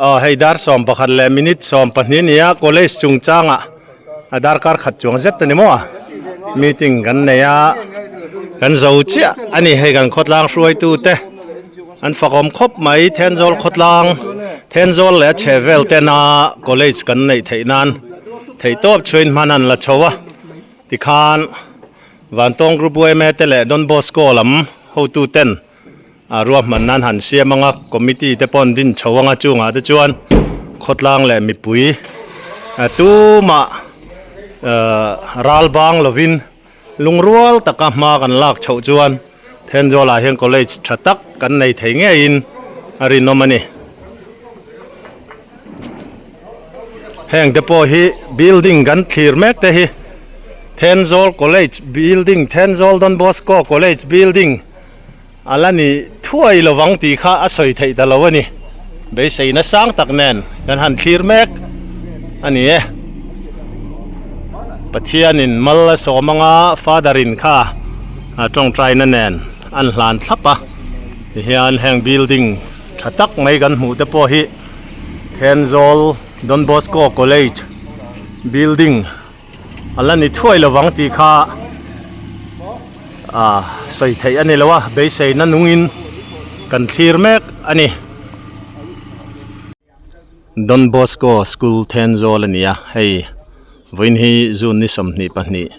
Aw hei dar 11 leh minute 12 a ni a college chungchangah a darkar khat chuang zet a ni maw meeting kan nei a kan zo chiah a ni hei kan khawtlang hruaitu te an fakawm khawp mai Thenzawl khawtlang Thenzawl leh a chhehvel tena college kan neih theih nan theihtawp chhuain hman an la chho a tikhan Vantawng Group yma te leh Don Bosco lam hotu ten A ruahman nan han siam anga committee te pawh an din chho anga chungah te chuan khawtlang leh mipui tumah ral bang lovin lungrual taka hma kan lak chhoh chuan Thenzawl ah hian college tha tak kan nei thei ngeiin a rinawm a ni. Heng te pawh hi building kan thlir mek te hi Thenzawl college building Thenzawl Don Bosco college building A la ni thuai lovang tih kha a sawi theih ta lo a ni. Beiseina sang tak nen kan han thlir mek a ni e. Pathianin mal a sawm anga Father in kha a tawngtaina nen an hlan thlap a. Tihian heng building tha tak mai kan hmuh te pawh hi Thenzawl Don Bosco College building A la ni thuai lovang tih kha ah sawi theih a ni lo a, beiseina nungin kan thlir mek a ni. Don Bosco School Thenzawl a ni a, hei vawiin hi June ni 22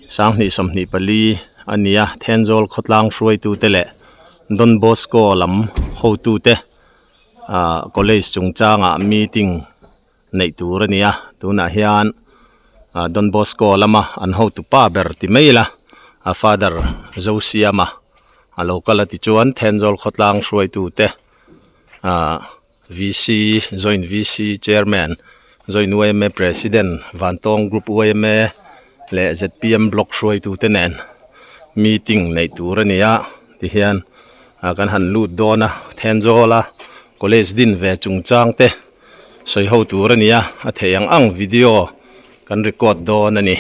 2024 a ni a, Thenzawl khawtlang hruaitute leh Don Bosco lam hotute ah college chungchangah meeting neih tur a ni a tunah hian ah Don Bosco lama an hotu pa ber ti mai ila a father Zosiama a lo kal a tichuan Thenzawl khawtlang hruaitu te ah VC joint VC chairman joint yma president Vantawng group yma leh zpm block hruaitu te nen meeting neih tur a ni a tihian ah kan han lut dawn a Thenzawl a college din ve chungchang te. Sawi ho tur a ni a, a theih ang ang video kan record dawn a ni.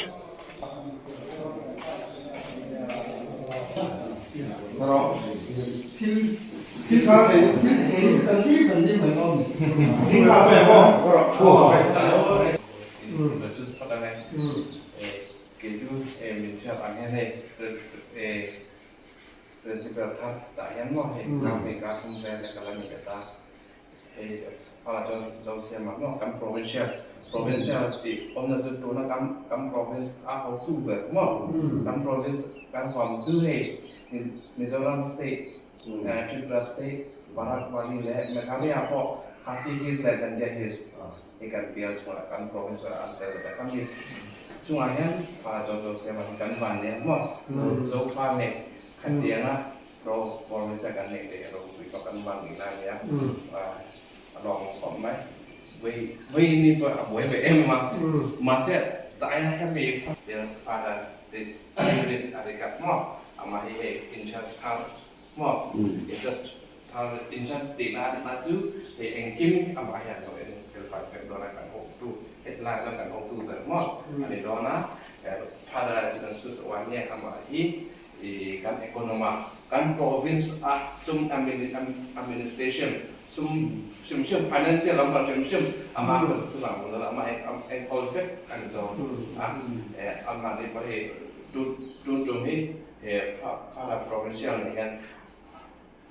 Hei fala chuan zo siam ah maw kan provincial provincial tih awmna chu tuna kan kan province a hotu ber maw kan province kan huam chu hei Mizoram state Tripura state Barak Valley leh Meghalaya pawh Khasi Hills leh Jantia Hills hi kan bial chhungah kan province ah an tel vek a mi chungah hian fala chuan zo siam ah hi kan van nia maw zofa nge khatianga Ro province a kan neih leh ropui pawh kan van ngei lai nia a lawm khawp mai. Vei vei ni pawh a buai ve em em a mahse taia hemi tel father te English a ri kat maw amah hi hei in charge thar maw in charge thar in charge tih na na chu hei engkim amah hian lo en fel fai vek dawn a kan hotu hetlai chuan kan hotu ber maw a ni dawn a father chu kan sus a uan nge amah hi I kan econom-a kan province a sum administration sum hrim hrim financial lam hrim hrim amah kha chu lang lo amah enkawl vek a ni dawn a amah ni pawh hei tun tum hi he Fara provincial ni hian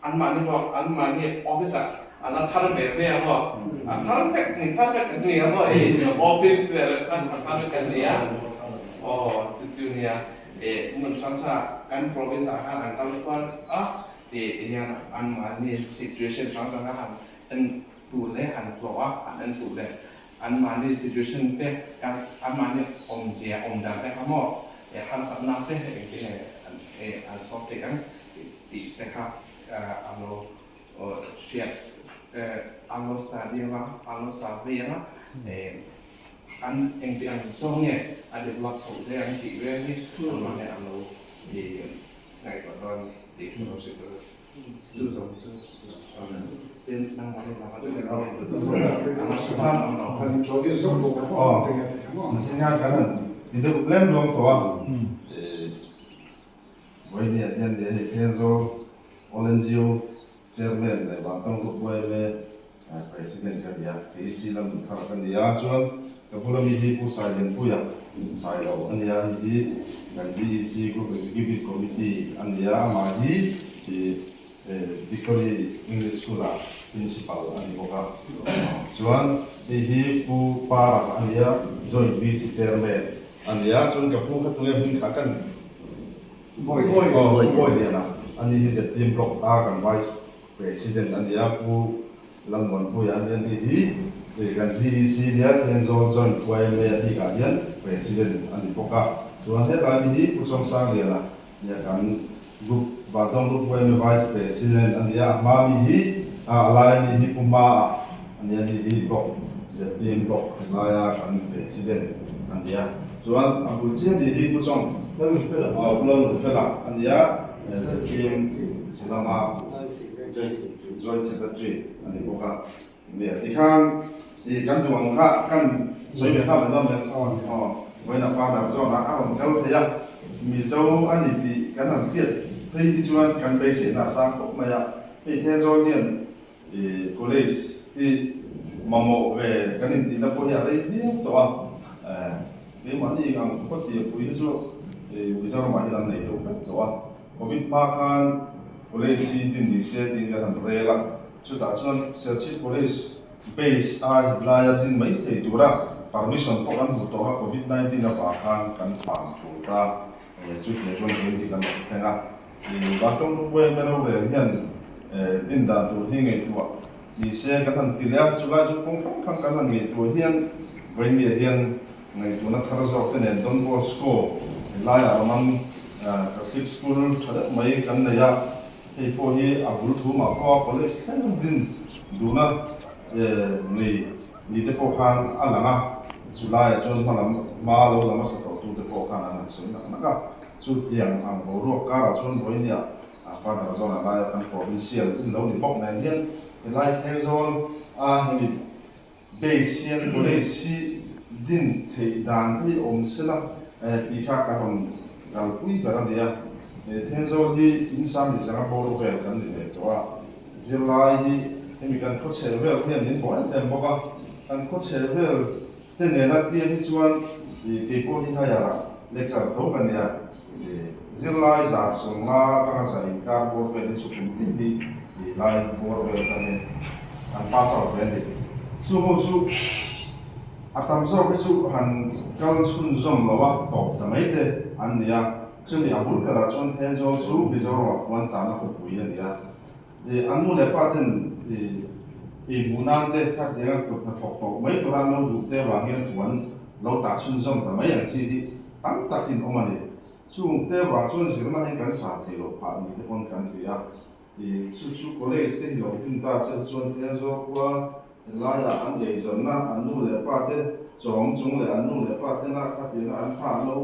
anmahni pawh anmahni office ah an la thar ve ve a maw a thar vek ni thar vek an ni a maw hei office vel a thar vek an ni a aw chu chu nia. Eh hmun hrang hrang kan province ah khan an kal kual a ti ti hian anmahni situation hrang hrang a han en tur leh han hlawh a han en tur leh anmahni situation te kan anmahni awmzia awm dan te kha maw eh harsatna te engtin nge eh an solve theih ang tih te kha a lo hriat an lo study anga an lo survey anga eh An engti ang zawng nge a develop chhoh zel ang tih vel hi anmahni an lo ngaihtuah dawn tih ka lo hrilh dawn a. Chu zawng chu tin nangmahni lama chu kan ngaihtuah chu a la hre bak ang lo. Vawinia hian leh hei Thenzawl All NGO Chairman leh Vantawng Group yma. President ka ni a, KEC lam duh thar ka ni a, chuan ka bula mi hi Pu Sailianpuia Sailo a ni a, hei hi kan GEC Group Executive Committee a ni a, amah hi Victory English School ah Principal a ni bawk a, chuan hei hi Pu Para a ni a, Joint VC Chairman a ni a, chuan ka pu kha tunge hming kha kan Pu Bawiliana a ni hi ZPM Block a kan Vice President a ni a, Pu Lalmuanpuia a ni a ni hi kan GEC nia Thenzawl Joint YMA a bikah hian President a ni bawk a. Chuan helai mi hi Pu Chawngsangliana nia kan Group Vantawng Group YMA Vice President a ni a, a hma mi hi a lai mi hi Pu Hmaa a ni a ni hi Block zpm Block laia kan President a ni a. Chuan a bul chiah mi hi Pu Chawng Lalnunfela a ni a, zpm lama Joint Secretary a ni bawk a. Nia, tikhan i kan duh ang kha kan sawi ve nghal dawn em? Aw, vawiin a father zawn a a rawn kal thei a, Mizo a ni tih kan han hriat phei hi chuan kan beiseina a sang khawp mai a. Hei Thenzawl hian i college hi mamawh ve kan intihna pawh hi a rei viau tawh a. Keimahni ang khawtiapui hi chu Mizoramah hian an nei deuh vek tawh a. Covid hma khan College hi din ni se tiin kan han rel a, chutah chuan Serchhip College base a laia din mai thei tura permission pawh kan hmu tawh a, Covid 19 avang khan kan pam tur ta chutiang chuan vawiin hi kan rawn thleng a. Vantawng Lungpuia Memorial hian din dan tur hi ngaihtuah ni se kan han ti leh a, chulai chu kawng hrang hrang kan han ngaihtuah hian vawiin ni ah hian Ngaihtuahna thar zawk te nen Don Bosco helaiah Roman Catholic School tha deuh mai kan nei a, hei pawh hi a bul thu mah pawh a college thleng din duhna nei ni te pawh khan a lang a, chulaiah chuan hma lam hma lo la hmasa tawh tu te pawh khan an han sawi nak nak a, chutiang ang boruak karah chuan vawinia Father John-a laia kan provincial in lo ni bawk nen hian helai Thenzawl a hemi Base hian college hi din theih dan te hi awm sela tih kha ka rawn kalpui ber a nia. Thenzawl hi in sang ni zanga bawr vel kan ni ve tawh a, zirlai hi hemi kan khawchhel vel hian min bawh em em bawk a, kan khawchhel vel te nena tia hi chuan keipawh hi higher ah lecture tho ka nia. Zirlai 150 atanga za inkar bawr vel hi chu kum tin hi lai bawr vel atangin an pass out ve a ni. Chu ho chu a tam zawk hi chu han kal chhunzawm lo a tawp ta mai te an ni a, chumi a bul berah chuan Thenzawl chu Mizoramah khuan tahna khawpui a ni a. An nu leh pa ten ei hmuh nan te khatianga kut hnathawk tawh mai tura an lo duh te vang hian puan lo tah chhunzawm ta mai ang chi hi tam takin awm a ni. Chung te vang chuan zirna hi kan san thei loh phah ni te pawn kan hria a. Chu chu college te hi lo din ta se chuan Thenzawl khua Helaiah an eizawnna an nu leh pa te chawm chung leh an nu leh pa tena khatianga an fa an lo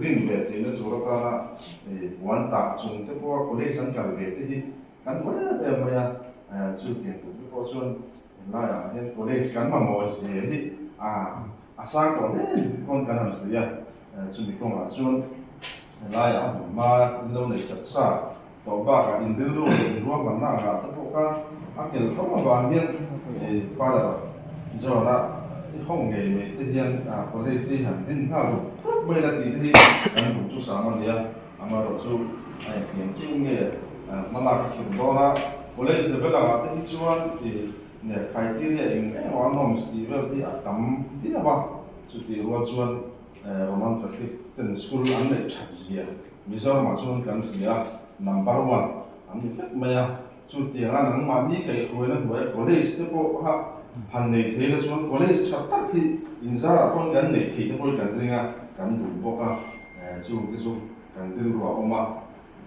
rin ve theihna tur atana puan tah chung te pawha college an kal ve te hi kan duh em em mai a, chutiang tur te pawh chuan helaiah hian college kan mamawh zia hi a sang tawh hle pawn kan han tui a, chumi kawngah chuan helaiah a hmun hma in lo nei chat sa. Tawh bakah in rilru leh in ruahmanna angah te pawh kha a tel tho avang hian Father John-a i ho ngei mai te hian college hi han din nghal rup rup mai la tih te hi kan duh chu sang a nia. Amaherawhchu a engtiang chiah nge hmalak a khirh dawn a, college level angah te hi chuan criteria eng eng a norms tih vel hi a tam viau a, chutih rual chuan Roman Catholic ten school an neih that zia Mizoramah chuan kan hria number one an ni vek mai a, chutianga nangmahni kaihhruaina hnuaia college te pawh kha han nei thei la chuan college tha tak hi inzarah pawhin kan nei thei te pawhin kan ring a, kan duh bawk a, chung te chu kan rilru a awm a.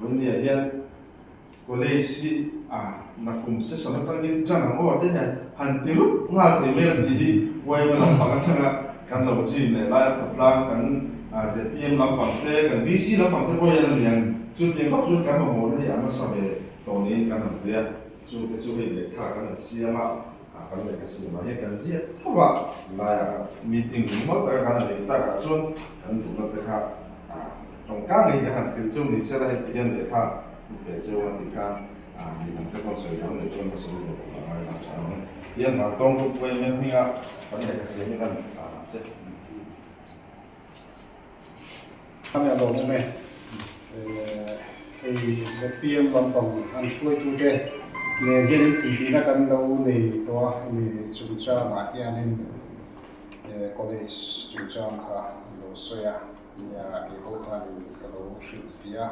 Vawinia hian college hi a nakum session atangin tan ang aw te hian han ti rup nghal thei mai la tih hi YMA lampang atanga kan lo dream leh lai a khawtlang kan zpm lampang te kan VC lampang te pawh hian a ni ang chutiang khawp chuan kan mamawhna hi a nasa ve tawh niin kan han hria chu te chu hei lehkha kan han siam a kan lehkha siamah hian kan ziak tho a laiah meeting mumal taka kan han neih takah chuan kan duhna te kha tawngka ngei kan han thil chu ni se la heti hian lehkha Hmu ve cheu a tih kha Mi dang te pawh sawi dawn leh chuan ka sawi lo a ngai lo tha ang. Hian Vantawng Group yma hminga kan lehkha siam hi kan che. Ame a lawm awm e. Hei zpm lampang an hruaitute nen hian in tihtina kan lo nei tawh a, hemi chungchangah hianin college chungchang kha an lo sawi a, nia kei pawh khanin ka lo hrilhfiah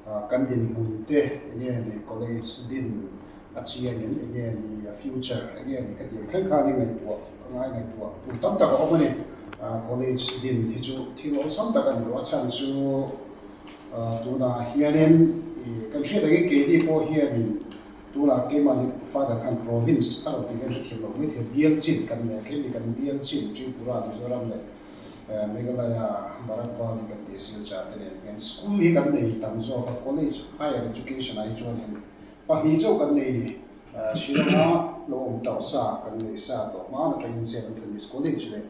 a. Kan dinhmun te enge ni college din a chiangin enge ni a future enge ni ka tih ang thleng khan i ngaihtuah a ngai ngaihtuah tur tam tak a awm a ni. College din hi chu thil awlsam tak a ni lo a chhan chu tunah hianin kan hriat angin keini pawh hianin tunah keimahni father khan province a rawn tih kan hrethiam lo mai thei bial chin kan nei a keini kan bial chin Tripura Mizoram leh Meghalaya Barak Valley kan tih Silchar te nen hian school hi kan nei tam zawk a college higher education ah hi chuanin Pahnih chauh kan nei ni. Shillong-a lo awm tawh sa kan nei sa tawh hma atangin Saint Anthony's College leh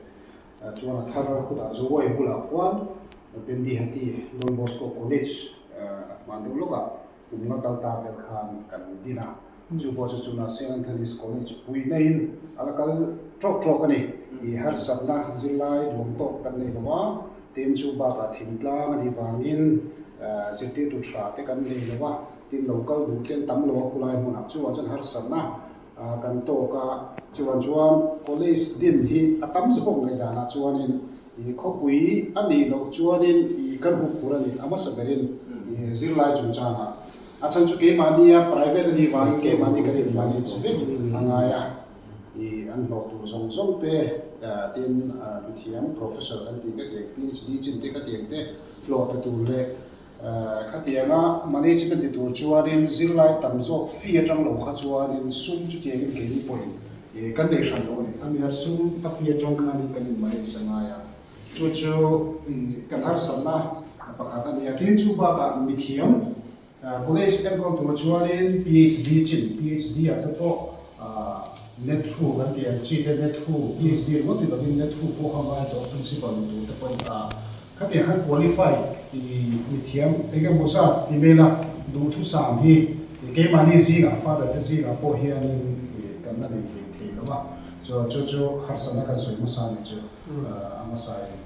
chuan a thar khutah Zawai bulah khuan Bendihati Don Bosco College a hman deuh lawkah kum nga kal ta vel khan kan din a. Chu pawh chu chuna Saint Anthony's College pui naiin a la kal tawk tawk a ni. I harsatna zirlai duam tawk kan nei lo va, tin chu bakah thingtlang a nih vangin zirtirtu tha te kan nei lo va. Tin lo kal duh ten tam lo a khulai hmunah chuan chuan harsatna kan tawk a, chuan chuan college din hi a tam zawk ngaihdanah chuanin ih khawpui a nih loh chuanin ih kan hup tur a ni a hmasa berin ih zirlai chungchangah a chhan chu keimahnia private a nih vangin keimahni kan in manage vek a ngai a, ih an hlawh tur zawng zawng te tin mithiam professor kan tih ka tiang PhD chin te ka tiang te hlawh pe tur leh Khatianga management ti tur chuanin zirlai tam zawk fee atang lo kha chuanin sum chutiangin keini pawhin kan nei hran lo a ni. Khami a sum a fee atang khanin kan in manage a ngai a, chu chu kan harsatna pakhat a ni a. Tin chu bakah mithiam college enkawl tur chuanin PhD chin, PhD ah te pawh net thu kan tih ang chi te net thu, PhD ringawt ni lovin net thu pawh kha ngai tawh principal ni tur te pawhin a Khatiang khan qualify i mithiam eng emaw zat email a duhthusam hi keimahni zingah father te zingah pawh hianin kan la nei thei thei lo a, chuan chu chu harsatna kan sawi hmasa nih chu a hmasa in.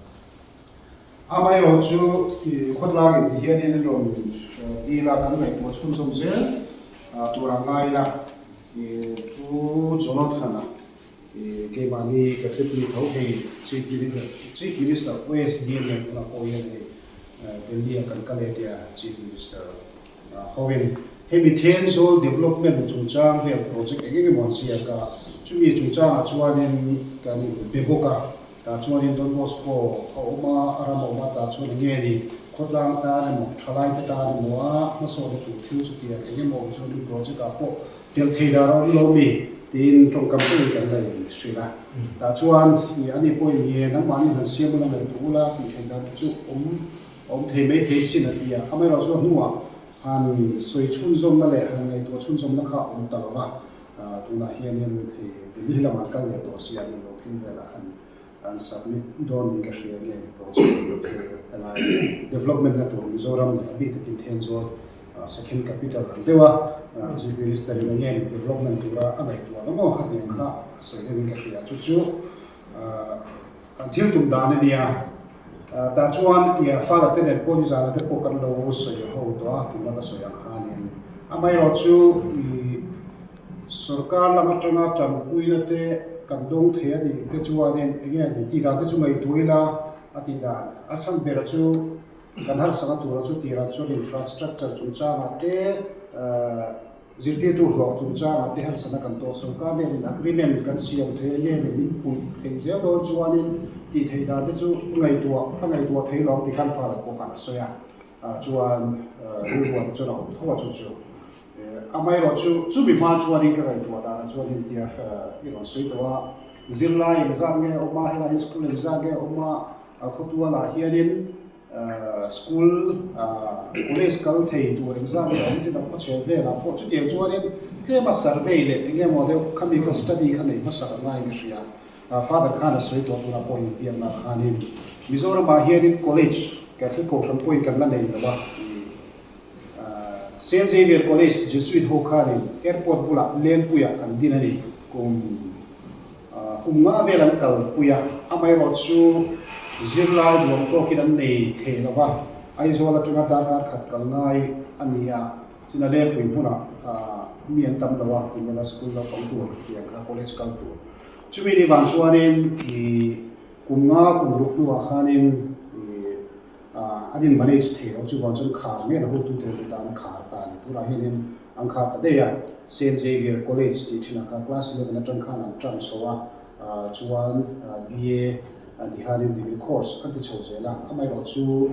Amaherawh chu khawtlang in ti hianin an rawn dil a, kan ngaihtuah chhunzawm zel tur a ngai la, Pu Jonathan-a Keimahni Catholic mi tho hei Chief Minister Chief Minister OSD nen tunah pawh hian hei Delhi ah kan kal e tia Chief Minister hoin hemi Thenzawl Development chungchang vel project eng eng emaw an ziak a, chumi chungchangah chuanin kan be bawk a, tah chuanin Don Bosco a awm a, a ram a awm a, tah chuan eng nge ni khawtlang tan emaw thalaite tan emaw a hmasawnna tur thil chutiang eng emaw awm chuan project ah pawh Tel thei dar a awm lo mi? tiin tawngkam pawhin kan la in hrilh a. Tah chuan i ani pawhin nge nangmahni han siam ula ngaihtuah ula tih theih dan te chu awm awm thei mai thei sin a ti a. Amaherawhchu a hnuah han sawi chhunzawmna leh han ngaihtuah chhunzawmna kha a awm ta lo va. Tunah hianin hei Delhi lamah an kal leh tawh si a, an inlo thil velah han an submit dawn niin ka hria nge ni project emaw thil helai development na tur Mizoram leh a bik takin Thenzawl second capital ang deuh a Chief Minister in enge ni development tura a ngaihtuah na maw khatiang kha a sawi deuh in ka hria chu chu an thil tum dan a nia tah chuan i father te nen pawh nizan te pawh kan lo sawi ho tawh a tuna ka sawi ang khanin amaherawh chu i Sorkar lam atanga tanpuina te kan dawng thei a nih te chuanin eng nge ni tih dan te chu ngaihtuah ila a tih dan. A chhan ber chu kan harsatna tura chu tirah chuan infrastructure chungchangah te zirtirtu hlawh chungchangah te harsatna kan tawh. Sorkar nen agreement kan siam thei a nge ni min puih theih zel dawn chuanin tih theih dan te chu ngaihtuah a ngaihtuah thei lo ang tih khan Father pawh khan a sawi a. Chuan rilruah te chuan a awm tho a chu chu. Amaherawh chu, chumi hma chuanin ka ngaihtuah danah chuanin tia i rawn sawi tawh a, zirlai engzat nge a awm a, helai hi school engzat nge a awm a, khawtualah hianin school college kal thei tur engzat nge a awm tin a khawchhe velah pawh chutiang chuanin tlema survey leh eng emaw deuh khami kha study kha nei hmasak a ngaiin ka hria. Father khan a sawi tawh tunah pawh inbiakna khanin Mizoramah hianin college Catholic Kohhran pawhin kan la nei lo a. Saint Xavier College Jesuit ho khanin airport bulah Lengpuiah an din a ni. Kum kum nga vel an kalpui a, amaherawh chu zirlai duang tawkin an nei thei lo va, Aizawl atanga darkar khat kal ngai a ni a, china Lengpui hmunah mi an tam lo a, Timela school naupang tur tiang kha college kal tur. Chumi ni vang chuanin kum nga kum ruk hnuah khanin an in manage thei lo chuvang chuan khar nge na hotu te chu tan khar ta ni tunah hianin an khar ta daih a Saint Xavier College tih thinah kha class 11 atang khan an tan chho a chuan BA an ti hianin degree course an ti chho zel a amaherawh chu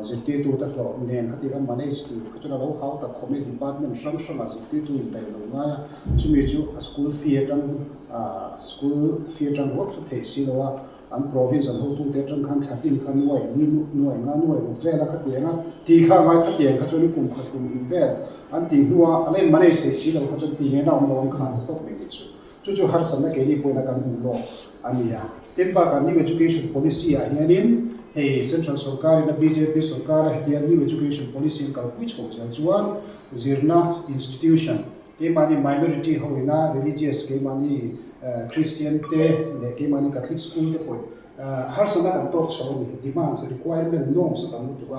zirtirtu te hlawh nen kha tih khan manage tur kha chuan a lo hau tak khawm e department hrang hrangah zirtirtu in daih lo ngai a chumi chu a school fee atang school fee atang ruak chu theih si lo a. An province an hotute atang khan thla tin kha nuai ni nuai nga nuai ruk vel a khatiang a, ti kha a ngai khatiang kha chuan kum khat kum hnih vel an tih hnua a len manage theih si lo kha chuan ti nge na awm lo ang khan tawp mai tih chu chu chu harsatna keini pawhin a kan hmuh lawk a ni a. Tin bakah New Education Policy ah hianin hei Central sorkarin a bjp sorkar a hetiang New Education Policy an kalpui chho zel chuan zirna institution Keimahni minority ho ina religious keimahni Christian te leh keimahni Catholic school te pawh harsatna kan tawk chho a ni, demands, requirement, norms a tam lutuk a,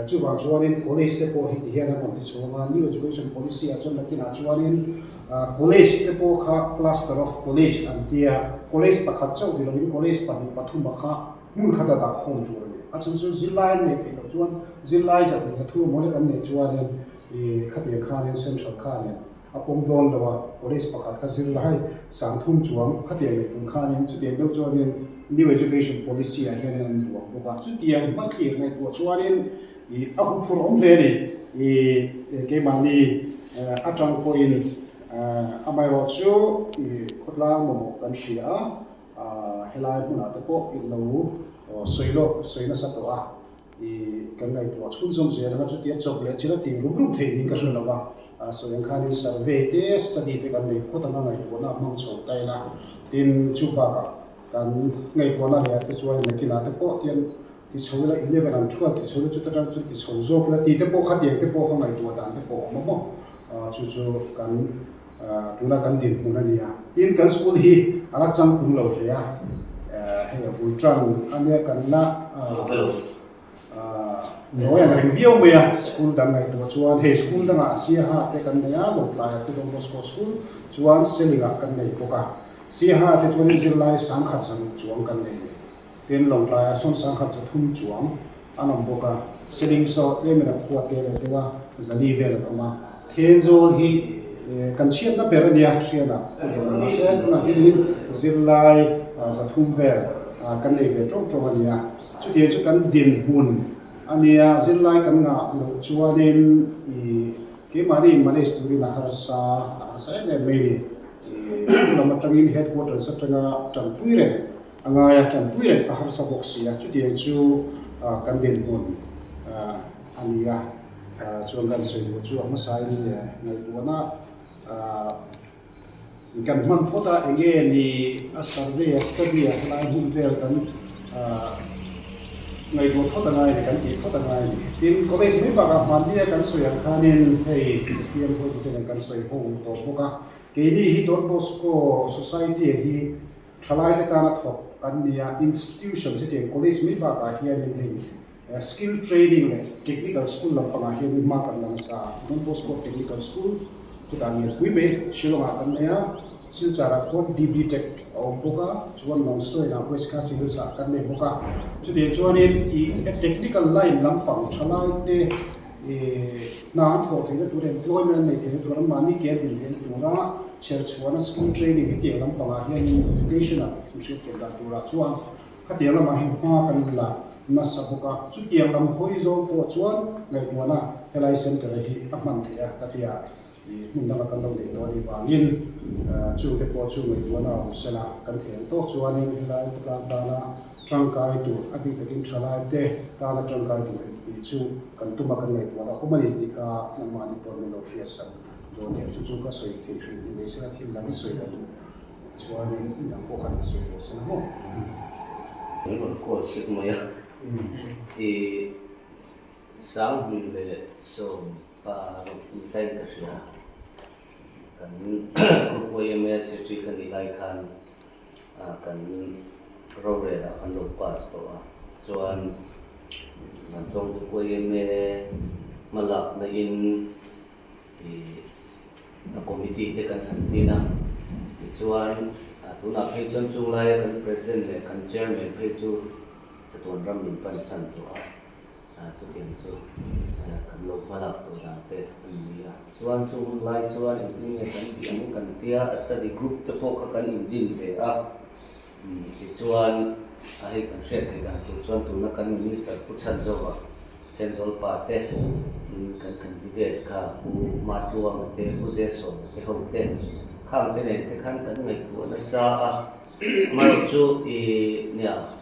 chuvang chuanin college te pawh heti hian an rawn ti chhuang a, new education policy ah chuan nakinah chuanin college te pawh kha cluster of college an tia, college pakhat chauh ni lovin college pahnih pathum a kha hmun khat a dah khawm tur a ni, a chhan chu zirlai an neih theih loh chuan zirlai zat leh zathu emaw lek an neih chuanin I khatiang khanin Central khanin a pawm dawn lo a, College pakhat kha zir la hei sangthum chuang khatiang leh tum khanin chutiang deuh chuanin New Education Policy ah hianin an duang bawk a, chutiang hmathlir ngaihtuah chuanin i a huphurh awm hle a ni. I keimahni atang pawhin amaherawhchu i khawtlang mamawh kan hria a, helai hmunah te pawh i lo sawi lawk sawi nasa tawh a. I kan ngaihtuah chhunzawm zel anga chutia chawp leh chil a tih rum rum theih niin ka hre lo va, sawi ang khanin survey te study te kan nei phawt anga ngaihtuahna a hmang chho ta ila, tin chu bakah kan ngaihtuahna leh ah te chuan nakinah te pawh tian ti chho ila 11 an thual ti chho ila chuta tang chuan ti chho zawk ila tih te pawh khatiang te pawh ka ngaihtuah dan te pawh a awm a maw, chu chu kan Tuna kan dinhmun a ni a, tin kan school hi a la changtlung lo hle a, hei a bul tan a nia kan la nawi ang reng viau mai a, school dang ngaihtuah chuan hei school dangah Siaha te kan nei a, Lawngtlaiah te Don Bosco school chuan Selingah kan nei bawk a, Siaha te chuan zirlai sangkhat zaruk chuang kan nei leh, tin Lawngtlaiah sawn sangkhat zathum chuang an awm bawk a, Seling saw tlemin a khua te leh deuh a, zali vel an awm a, Thenzawl hi kan chhiatna ber a nia hriatah ka leh lo mahse tunah hianin zirlai zathum vel kan nei ve tawng tawng a ni a, chutiang chu kan dinhmun a nia, zirlai kan ngah loh chuanin ih keimahni manage turin a harsa a harsa em em mai a ni, ih lam atangin headquarters atanga tanpui reng A ngai a, tanpui reng a harsa bawk si a, chutiang chu kan dinhmun a ni a, chuan kan sawi duh chu a hmasa in ngaihtuahna kan hman phawt a, eng nge ni a survey a study a helai hmun vel kan ngaihtuah phawt a ngai a ni, kan tih phawt a ngai a ni. Tin, college mai bakah hmannia kan sawi ang khanin hei PM hotute nen kan sawi ho tawh bawk a, keini hi Don Bosco Society hi Thalaite tana thawk kan ni a, institution hetiang college mai bakah hianin hei skill training leh technical school lampangah hianin hma kan la nasa a, Don Bosco Technical School chutah Lianpui mai Shillong-ah kan nei a, Silchar-ah khuan DB Tech a awm bawk a, chuan Lawngsawiah West Khasi Hills-ah kan nei bawk a, chutiang chuanin ih technical line lampang thalaite ih hna an thawh theihna tur employment an neih theihna tur anmahni ke an din theihna tura chherchhuahna skill training hetiang lampangah hianin education ah inhriat thiam dan turah chuan khatiang lamah hian hma kan la nasa bawk a, chutiang lam hawi zawng pawh chuan ngaihtuahna helai centre hi a hman theih a ka ti a, ih hmun danga kan lo neih tawh a nih vangin chungte pawh chu ngaihtuahna a awm sela kan thei ang tawk chuanin helai khawtlang tana Tangkai tur a bik takin thalaite tana tangkai tur em tih chu kan tuma kan ngaihtuah a awm a ni tih kha nangmahni pawh min lo hriatsak dawn nia. Chu chu ka sawi theih hrim ni mai sela thil dang i sawi lo duh chuanin midang pawh khan i sawi ve sela maw? Min rawn call sek mai a, i 2010. Pa ropui tain ka hria. Kan Group YMA Secretary ka nih lai khan kan rorel ah kan lo pass tawh a, chuan Vantawng Group YMA hmalakna in ih a committee te kan han din a, tichuan tunah phei chuan chung laia kan President leh kan Chairman phei chu chatuan ram min pansan tawh a. Chutiang chu kan lo hmalak tawh dan te a ni a. Chuan chu hun lai chuan engtin nge kan tih ang kan tia a study group te pawh kha kan indin ve a. Tichuan a hei kan hriat theih dan tur chuan tuna kan Minister Pu Chhanzova Thenzawl pa te kan candidate kha Pu Matluanga te Pu Zesawma te ho te khang te nen te khan kan ngaihtuah nasa a. Amaherawhchu i nia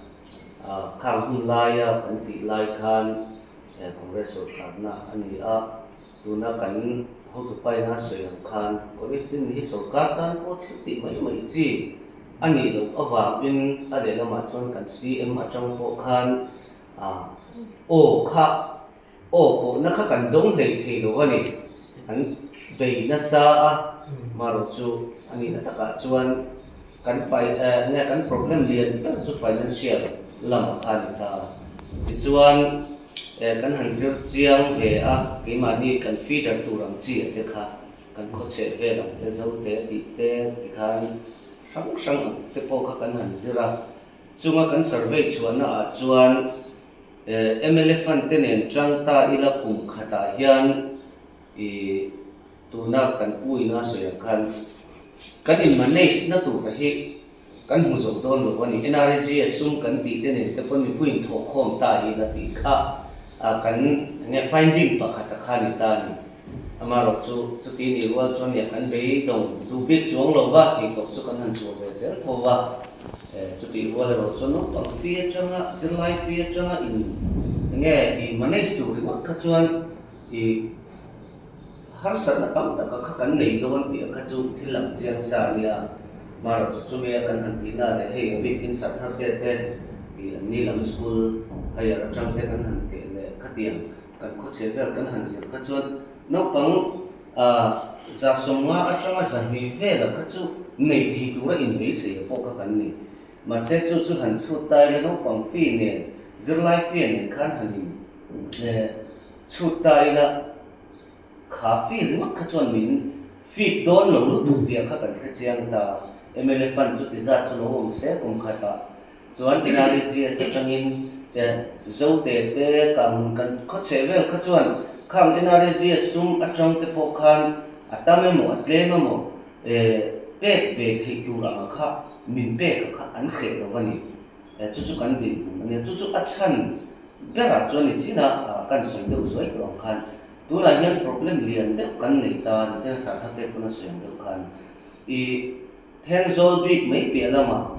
Khang hun laia kan tih lai khan Congress sorkarna a ni a, tuna kan hotupaina sawi ang khan College din hi sorkar tan pawh thil tih mai mai chi a nih loh avangin a lehlamah chuan kan CM atang pawh khan aw kha aw pawhna kha kan dawng hlei thei lo a ni. An bei nasa a, marawhchu a nihna takah chuan Kan fai nge kan problem lian ber chu financial lamah kha a ni ta a. Tichuan kan han zir chiang ve a, keimahni kan feeder tur ang chi a te kha kan khawchheh vel ang te, zote tih te tikhan hrang hrang ang te pawh kha kan han zir a. Chunga kan survey chhuahna ah chuan mla fund te nen tang ta ila kum khatah hian I tuna kan pu ina sawi ang khan kan in manage na tur hi kan hmu zo dawn lo a ni. NREGS sum kan tih te nen te pawn mipui in thawh khawm ta hi la tih kha kan enge finding pakhat a kha ni ta a ni. Amaherawh chu chuti nih rual chuan nia kan beidawng duh bik chuang lo va tih tawp chu kan han chhuah ve zel tho va. Chutih rual erawh chuan naupang fee atanga zirlai fee atanga in enge i manage tur ringawt kha chuan I harsatna tam taka kha kan nei dawn tih kha chu thil lang chiang sa a nia. Marawh chu chumi a kan han tihna leh hei a bikin Sarthar te te i an ni lam school higher atang te kan han teh leh khatiang kan khawchhe vel kan han zir kha chuan naupang 150 atanga 200 vela kha chu nei thei tura inbeisei a pawh kha kan ni. Mahse chu chu han chhut ta ila naupang fee nen zirlai fee nen khan han in Chhut ta ila, kha fee ringawt kha chuan min feed dawn lo lutuk tih kha kan hre chiang ta. Mla fund chu ti zat chu lo awm se kum khatah chuan NREGS atangin te Zote te Kanghmun kan khawchheh vel kha chuan khang NREGS sum atang te pawh khan a tam emaw a tlem emaw pek ve theih tur anga kha min pek a kha an hreh lo a ni. Chu chu kan dinhmun a nia. Chu chu a chhan berah chuan ni chin a, kan sawi deuh zuai tawh ang khan tunah hian problem lian deuh kan nei ta ni chuan Sarthak te pawn a sawi ang deuh khan i Thenzawl bik mai piah lamah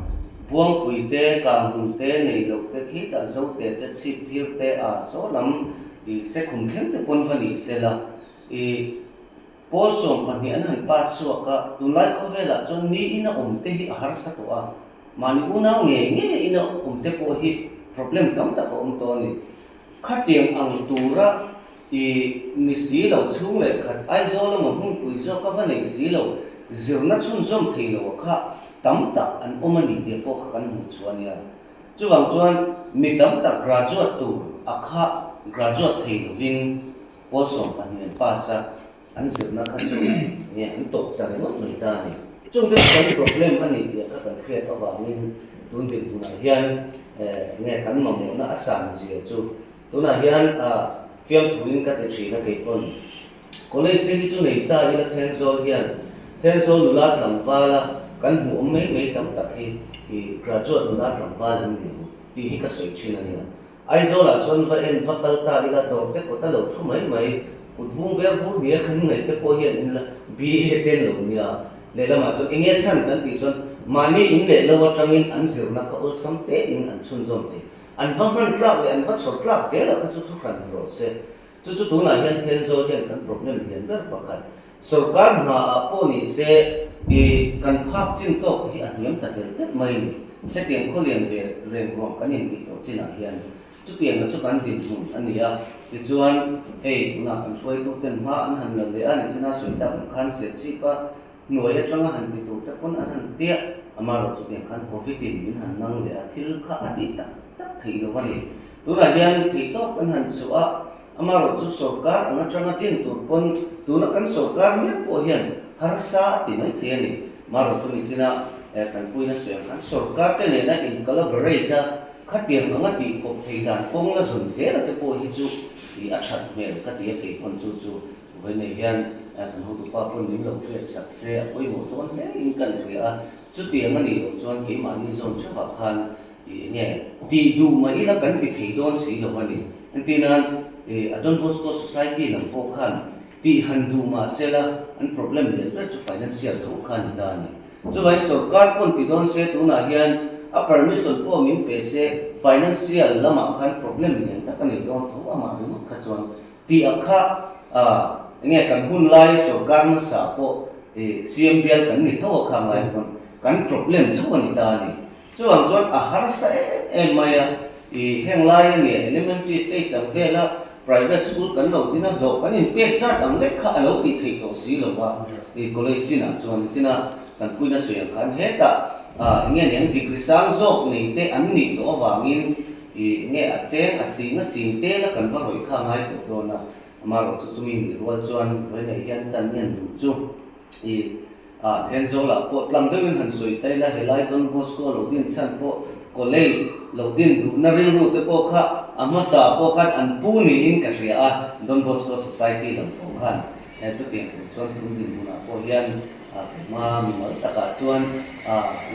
Buangpui te, Kanghmun te, Neihloh te khitah Zote te, Chhipphir te a saw lam i Sekhum thleng te pawn va ni sela i Pawl 12 an han pass chhuak a, tunlai khawvelah chuan mi ina awm te hi a harsa tawh a, mahni unau ngei ngei ina awm te pawh hi problem tam tak a awm tawh a ni. Khatiang ang tura i ni si lo chhung leh khat Aizawl emaw hmunpui zawk a va nei si lo, zirna chhunzawm thei lo a kha tam tak an awm a ni tih pawh kha kan hmuh chhuah a nia. Chuvang chuan mi tam tak graduate tur a kha graduate thei lovin, Pawl 12 an pass a, an zirna kha chu nge an tawp ta ringawt mai ta a ni. Chungte chu kan problem a ni tih kha kan hriat avangin tun dinhmunah hian nge kan mamawhna a san zia chu tunah hian fiamthuin ka ti thin a kei pawn college te hi chu nei ta ila Thenzawl hian Thenzawl nula tlangvala kan hmuh awm mai mai tam tak hi graduate nula tlangval an ni ang tih hi ka sawi thin a nia. Aizawlah sawn va en va kal ta ila dawr te kawt a lo thu mai mai, kut vung ber bur nia kan ngaih te pawh hian en la BA ten lo nia. Lehlamah chuan enge chhan kan tih chuan mahni in leh lo atangin an zirna kha awlsam te in an chhunzawm thei. An va hman tlak leh an va chhawr tlak zel a kha chu thuhran ni rawh se. Chu chu tunah hian Thenzawl hian kan problem lian ber pakhat. Sorkar hnaah pawh ni se. I kan phak chin tawk hi a hniam ta tel tel mai a ni. Hetiang khawlian ve reng ruang kan intih tawh chinah hian chutiangna chu kan dinhmun a ni a. Tichuan, hei tunah kan hruaituten hma an han la leh a, nichina sawi tak ang khan Serchhip a hnuai atanga han ti tur te pawn an han tia, amaherawh chutiang khan Covid in min han nang leh a, thil kha a tih tak tak theih lo a ni. Tunah hian theihtawp kan han chhuah a, Amaherawh chu sorkar ang atanga din tur pawn tuna kan sorkar mek pawh hian harsa a ti mai thei a ni. Amaherawh chu nichina kan puina sawi ang khan sorkar te nena in collaborate a, khatiang anga tih kawp thei dan kawng la zawn zel a te pawh hi chu a that hmel ka ti a kei pawn chu chu vawiinei hian kan hotupa pawn min lo hriat sak se a pawimawh dawn hle in kan hria a, chutiang a nih loh chuan keimahni zawn theuhah khan Ih nge tih duh mah ila kan ti thei dawn si lo a ni. Engtinan ih a Don Bosco Society lam pawh khan tih han duh mah se la an problem lian ber chu financial tho kha a ni ta a ni. Chuvangin sorkar pawn ti dawn se tunah hian a permission pawh min pe se financial lamah khan problem lian tak a nei dawn tho amah ringawt kha chuan tih a kha ah enge kan hun lai sorkar hmasa pawh ih CM bial kan ni tho a kha ngai pawn kan problem tho a ni ta a ni. Chuvang chuan a harsa em em mai a, i heng lai a nia elementary stage ang vela private school kan lo tin a hlawh kan inpek zat ang lek kha a lo tih theih tawh si lo va, i college chinah chuan nichina kan puina sawi ang khan hetah ah enge niang degree sang zawk nei te an nih tawh avangin i enge a cheng a sing a sing tel a kan va rawih kha a ngai tawh dawn a, amaherawhchu chumi nih rual chuan vawiinah hian kan ngen duh chu i A Thenzawl ah pawh tlang deuhin han sawi ta ila, helai Don Bosco lo din chhan pawh college lo din duhna rilru te pawh kha a hmasa pawh khan an pu niin ka hria a, Don Bosco Society lam pawh khan he chutiang tur chuan tun dinhmunah pawh hian keima mimal takah chuan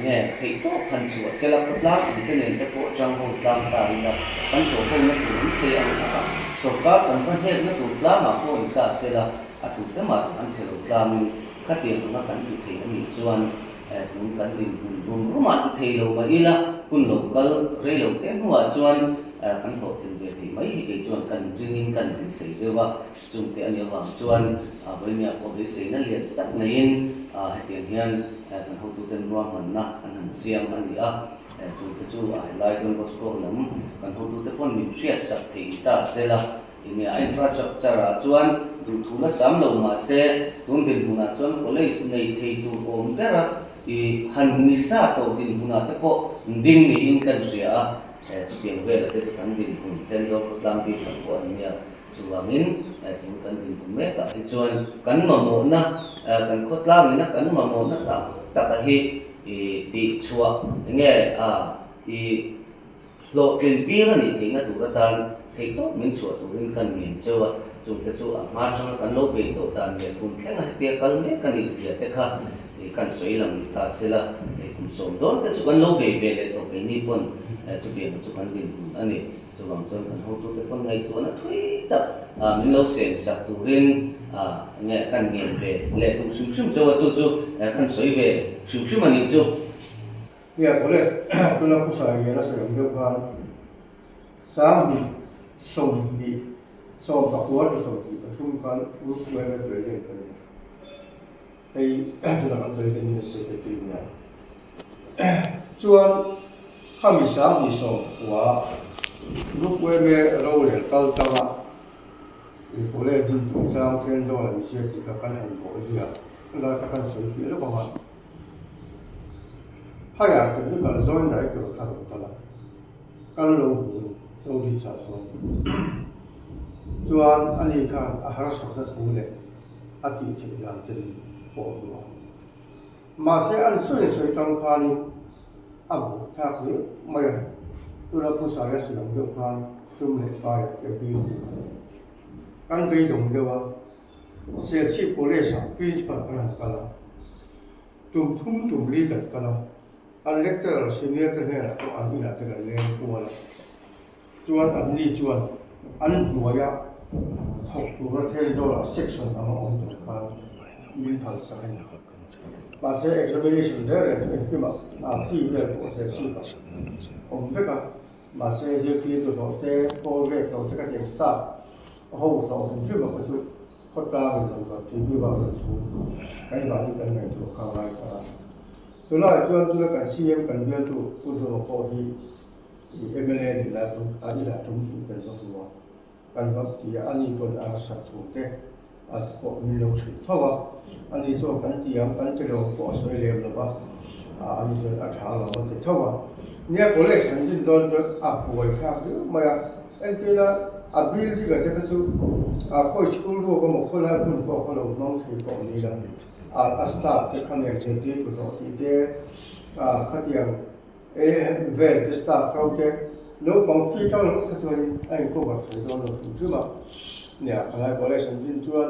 nge theih tawp han chhuah sela khawtlang ang te nen te pawh chang ho tlang ta ila kan thawh hona tur an thei ang a, sorkar kan va hnekna tur tlangah pawh ni ta sela a tute mah an chhe lo tlangin Khatiang anga kan ti thei a nih chuan tun kan dinhmun rum rumah ti thei lo mah ila hun lo kal rei lo te hnuah chuan kan hlawhtlin ve thei mai hi kei chuan kan ringin kan beisei deuh a, chungte a nih avang chuan vawinia pawh beiseina lian tak neiin hetiang hian kan hotuten ruahmanna an han siam a ni a, chungte chu a helai Don Bosco lam kan hotute pawn min hriatsak thei ta sela. Enge a infrastructure ah chuan duhthu la sam lo mah se tun dinhmunah chuan college nei thei tur awm ber a, i han ni sa tawh dinhmunah te pawh ding niin kan hria a, chutiang vela te chu kan dinhmun Thenzawl khawtlang bik ang pawh an nia. Chuvangin tun kan dinhmun mekah hi chuan kan mamawhna, kan khawtlang ina kan mamawhna tak tak a hi i tihchhuah enge a i Hlawhtlin tir a nih theihna tur atan theihtawp min chhuah turin kan ngen cheu a, chungte chu a hma atanga kan lo beih tawh dan leh kum thlenga hetia kal mek a nih zia te kha kan sawi lang ni ta sela, hei kum sawm dawn te chu kan lo bei ve leh tawh keini pawn chutiang chu kan dinhmun a ni. Chuvang chuan kan hotute pawn ngaihtuahna thui tak min lo sen sak turin nge kan ngen ve leh duh hrim hrim cheu a, chu chu kan sawi ve hrim hrim a nih chu. Nia college tuna phusa lian a sawi ang deuh khan Sanghnih sawmhnih sawm pakua to 23 khan Group YMA President ka ni a. Hei tuna kan President hi Secretary nia. Chuan khami Sanghnih 19 Group YMA rorel kal tanga college din chungchang Thenzawl a ni sia tih kha kan han bawh zui a, lai kha kan sawi fiah lawk ang a. Haiah technical joint director kha rawn kal a, kal lo hmuin lo din chah sawn. Chuan ani khan a harsatna thu leh a tih theih dan te min pawh hmu a. Mahse an sawi sawi tang khanin a buh thlak hle mai a, tuna phusaia siam deuh khan sum leh paiah te bil te kan beidawng deuh a. Serchhip College ah Principal kan han kal a, tum thum tum li kan kal a, an lecturer senior te hnenah pawh an inah te kan leng kual a, chuan an ni chuan an hnuaia thawk tura Thenzawl-ah section ang a awm tur khan min phal sak a ni. Mahse examination reng reng chu engkimah a fee vel pawh Serchhip-ah awm vek a, mahse zirtirtu hlawh te, toll rate hlawh te ka tiang staff ho hlawh hrim hrim a kha chu. Khawtlangin rawn rawn tih mi vang rawn chhung keimahni kan ngaihtuah kha a ngai ta a. Tunlaiah chuan tuna kan CM kan bialtu Pu Hlawma pawh hi i mla nih lai pawn a inah tum hnih kan va hmu a, kan va ti a, ani pawn a harsat thu te a pawh min lo hrilh tho a, ani chuan kan ti ang kan ti lo pawh a sawi lem lo va, ani chuan a tha lo a ti tho a. Nia college han din dawn chuan a buai thlak viau mai a, entirna a building a te kha chu a khawi school ruak emaw khawlai hmun pawh kha lo hmang thei pawh ni la, a staff te kha nen zirtirtu hlawh tih te khatiang vel te staff ho te naupang fee tang ringawt kha chuan a in cover thei dawn lo hrim hrim a, nia khalai college an din chuan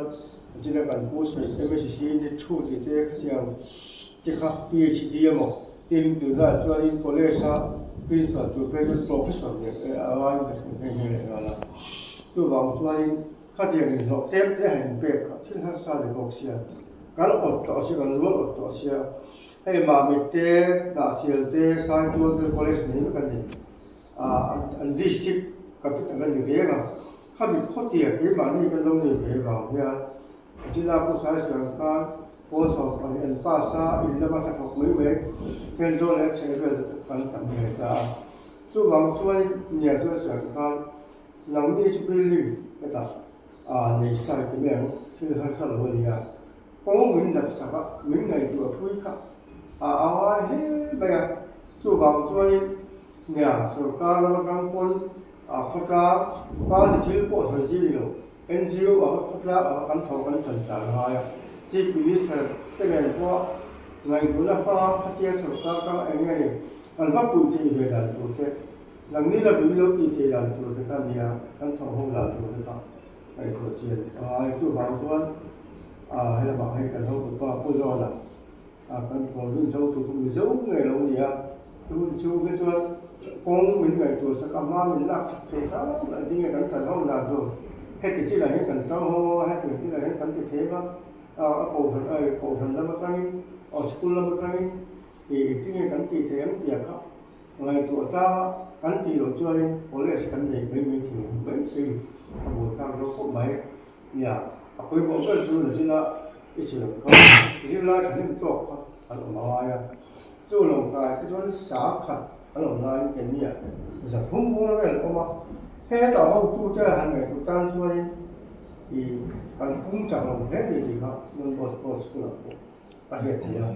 china kan pu sawi MSC ni thu tih te khatiang te kha PhD emaw tin tunlaiah chuanin college a principal tur phei chuan professor leh a ngai ka hre nghe nghe leh nghal a, chuvang chuanin khatiang inhlawh tlem te a han inpek kha thil harsa ni bawk sia kan awt tawh sia kan rual awt tawh sia. Hei Mamit te, Hnahthial te, Saitual te college nei vek an ni. Aah an district capital a ni reng a, khami khawtia keimahni kan lo nei ve vang hian Jina Pu Saisuan khan pawl 12 an pass a, in lama hla thawk mai mai Thenzawl leh a chhehvel te pawh kan tam ve ta a. Chuvang chuan Nia chuan sawi khan nangni chu building hetah nei sai ti mai ang, thil harsa lo a ni a. Kawng min dap sak a, min ngaihtuah pui kha a angai hle mai a, chuvang chuanin nia sorkar lam atang pawn a khawtlang party thil pawh sawi chi ni lo, NGO ang khawtlang ang kan tho kan chan tlan ngai a, Chief Minister te nen pawh ngaihtuahna hmanga khatia sorkar tang eng nge ni kan va puih theih ve dan tur te, nangni la min lo tih theih dan tur te kha nia kan tho ho dan tur te kha. Ngaihtuah chian a ngai. Chuvang chuan he lamah hei kan hotupa Pu Zawna kan Province hotu chu Mizo ngei lo ni a, chu hun chhung hi chuan kawng min ngaihtuah sak a, hma min lak sak thei hram a ding e kan tan ho dan tur heti chinah hian kan tang ho a, heti chinah hian kan ti thei va, a kohhran kohhran lam atangin school lam atangin engtin nge kan tih theih ang tih kha Ngaihtuah tlanga kan tih loh chuanin college kan nei mai mai thei mai thei a buai thlak lo khawp mai. Nia, a pawimawh ber chu nachina i siam kha zirlai thahnem tawk kha an awm a ngai a. Chu lo kai te chuan sang khat an awm laiin keini ah 300 bawr vel a awm a. Hetah hotute han ngaihtuah tan chuanin i kan pung chak lo hle ni tih kha Don Bosco School ah pawh a hriat theih a.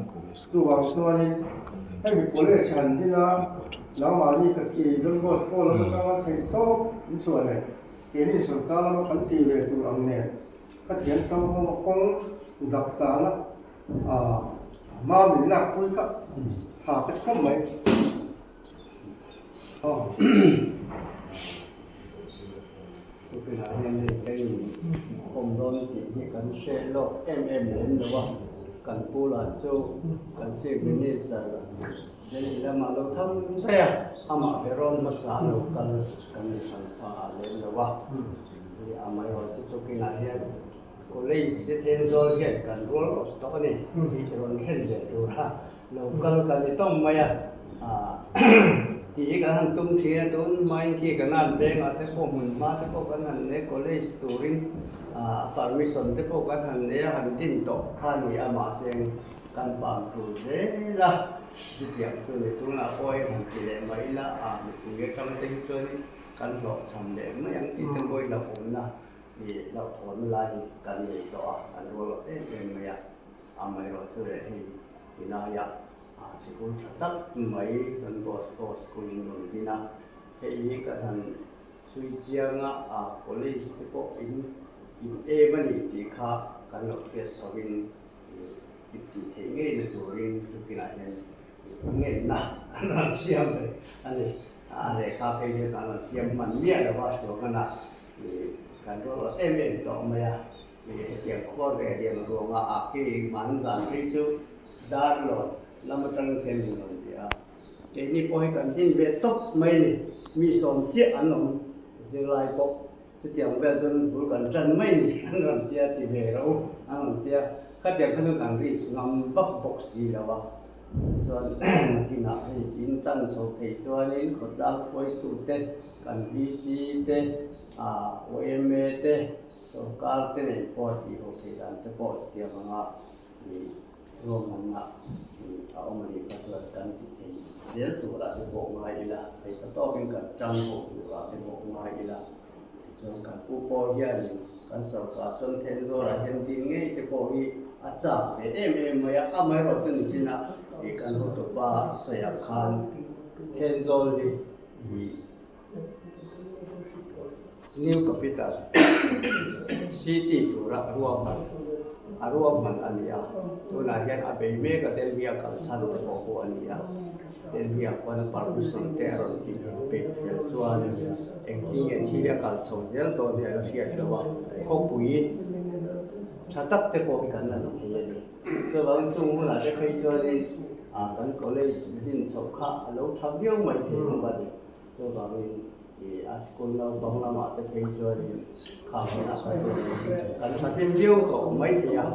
Chuvang chuanin hemi college han din a, nangmahni ka ti Don Bosco lam atanga theih tawp in chhuah leh keini sorkar lama kan ti ve tur ang nen ka thian tam ho a kawng dak tana hma min lak pui kha tha ka ti khawp mai. Chupinah hian hei ka inkhawm dawn tih hi kan hre lawk em em lem lo a, kan pu lah chu kan Chief Minister Delhi lamah lo thang daih a, amah berawn hmasa a lo kal kan hran pha lem lo a, amaherawhchu chupinah hian College te Thenzawl hian kan rual awp tawh a ni tih rawn thlen ve tur a. Lo kal kan ni tawng mai a, tih hi kan han tum thin a, tun hmain khi kan han vengah te pawh hmun hma te pawh kan han nei college turin permission te pawh kan han nei a, han din tawh kha a ni a, mahse kan pam tur zel a, chutiang chu ni tunah pawh hei han ti leh mai ila, mipui atang te hi chuanin kan hlawhchham leh mai ang tih te pawh hi hlauhawmna hlauhthawnna lai hi kan nei tawh a, kan rual awt em em mai a. Amaherawhchu leh hei ti laiah sikul tha tak mai Don Bosco School in rawn din a, hei hi ka han chhui chiang a, college te pawh in in em a ni tih kha kan lo hriat chhoin i tih theih ngei na turin tukinah hian ngenna an rawn siam ve a ni. A lehkha phei chu kan rawn siam hman miah lo a, chuan kan rual awt em em tawh mai a. Hetiang khua ve riang ruanga a khi man zan phei chu dar lawn lam atang khian min rawn ti a. Keini pawh hi kan din ve tawp mai a ni. Mi sawm chiah an awm zirlai pawh chutiang vel chuan bul kan tan mai a ni an rawn tia ti ve ro an rawn tia. Khatiang kha chu kan risk ngam vak bawk si lo a. Tichuan nakinah hei in tan chho thei chuanin khawtlang hruaitute kan VC te, OMA te. Sorkar te nen pawh tih ho theih dan te pawh tiang anga ruahmanna a awm a nih kha chuan kan ti thei zel turah te pawh ngai ila, theih ta tawkin kan tang ho turah te pawh ngai ila. Tichuan kan pu pawh hianin kan sorkar chuan Thenzawl-ah hian ding ngei te pawh hi a chak ve em em mai a, amaherawh chu nichin a kan hotupa sawiah khan Thenzawl hi New Capital City tura ruahman a ruahman a ni a, tunah hian a bei mek a Delhi a kalsan te pawh pawh a ni a, Delhi ah khuan permission te a rawn tih peih fel chuan engtin nge thil a kal chho zel dawn hi a la hriat loh a, khawpui tha tak te pawh hi kan la ni thei a ni. Chuvangin chung hunah te phei chuanin kan college din chhoh kha a lo tha viau mai thei bawk a ni. Chuvangin ih a school naupang lamah te phei chuanin kha hunah kha chuan kan tha hlim viau tawh mai thei a,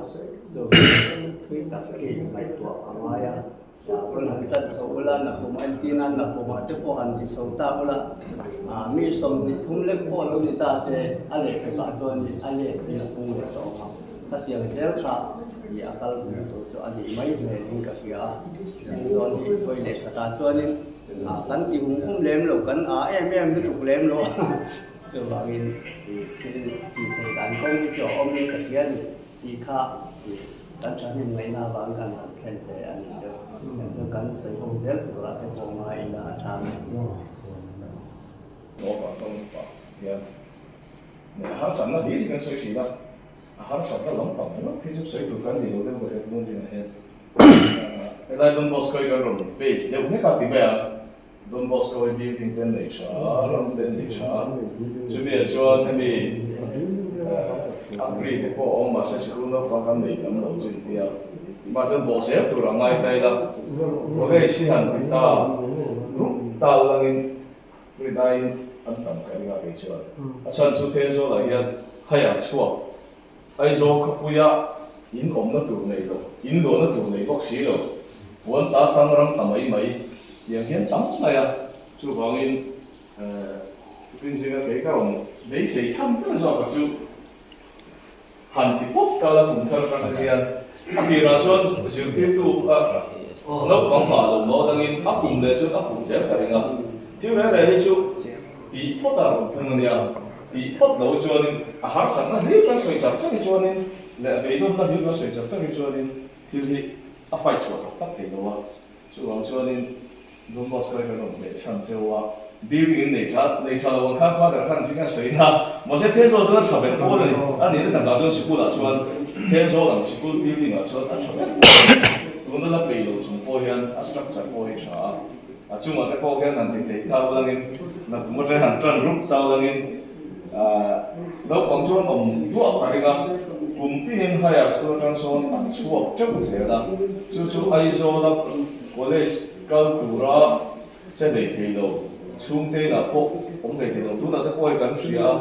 chuvangin thui tak khi ngaihtuah a ngai a. Rawn han tlat chho ula, nakum a entir nan nakumah te pawh han ti chho ta ula, mi 23 lek pawh lo ni ta se a lehkha chuanin a let in a pung leh tawh ang a, khatiang zel kha ih a kal hmu tur chu a nih mai hmelin ka hria a, engzawn hi hawi lehkhatah chuanin kan ti hum hum lem lo, kan a em em lutuk lem lo a, chuvangin ih thil tih theih dan kawng hi chu a awmin ka hria a ni. Tih kha kan thahnem ngaihna avang kan han thlen ve a ni chu. Heng chu kan sawi ho zel tura te pawh ngai ila a tha mai. Naupang tawng pah hian a harsatna hlir hi kan sawi thin a, a harsatna lampang ringawt hi chu sawi tur kan ni lo deuh ka hriat dawn zinah hian helai Don Bosco hi kan rawn base deuh hlek a ti mai a, Don Bosco hi building te an nei tha a, ram te an nei tha a, chumi ah chuan hemi Agri te pawh a awm mahse sikul naupang kan nei tam lo chu intia mah chuan bawh zel tur a ngai ta ila college hi han ti ta rup tal langin rinaiin an tam ka ring a kei chuan a chhan chu Thenzawl ah hian haiah chhuak Aizawl khawpuia in awmna tur nei lo, in luahna tur nei bawk si lo, puan ta tang ram ta mai mai tiang hian tam mai a, chuvangin tukin zinga kei ka rawn beisei chhan ber zawk a chu han ti pawp ta la kum thar atang hian a tirah chuan zirtirtu a naupang mah lo maw dangin a kum leh chuan a kum zel ka ring a, thil reng reng hi chu tih phawt a rawn thung a nia. Tih phawt lo chuanin a harsatna hlir kan sawi chak chak hi chuanin leh a beidawnna hlir kan sawi chak chak hi chuanin thil hi a fight chhuah tak tak thei lo a. Chuvang chuanin Don Bosco hi kan rawn hmeh chhan cheu a, building in nei tha nei tha lo ang khan father khan zing a sawi na, mahse Thenzawl chuan a tha ber pawl a ni. A nihna takah chuan sikul ah chuan Thenzawl ang sikul building ah chuan a tha ber pawl a ni. Tuna la peih lo chung pawh hian a structure pawh hi tha a. A chungah te pawh hian han ti thei tau langin, nakum atang han tan rup tau langin naupang chuan awm duah ka ring a, kum tinin higher school atang sawn an chhuak teuh zel a, chu chu Aizawla college kal tura che nei thei lo, chhungte inah pawh awm thei thei lo, tunah te pawh hei kan hria a,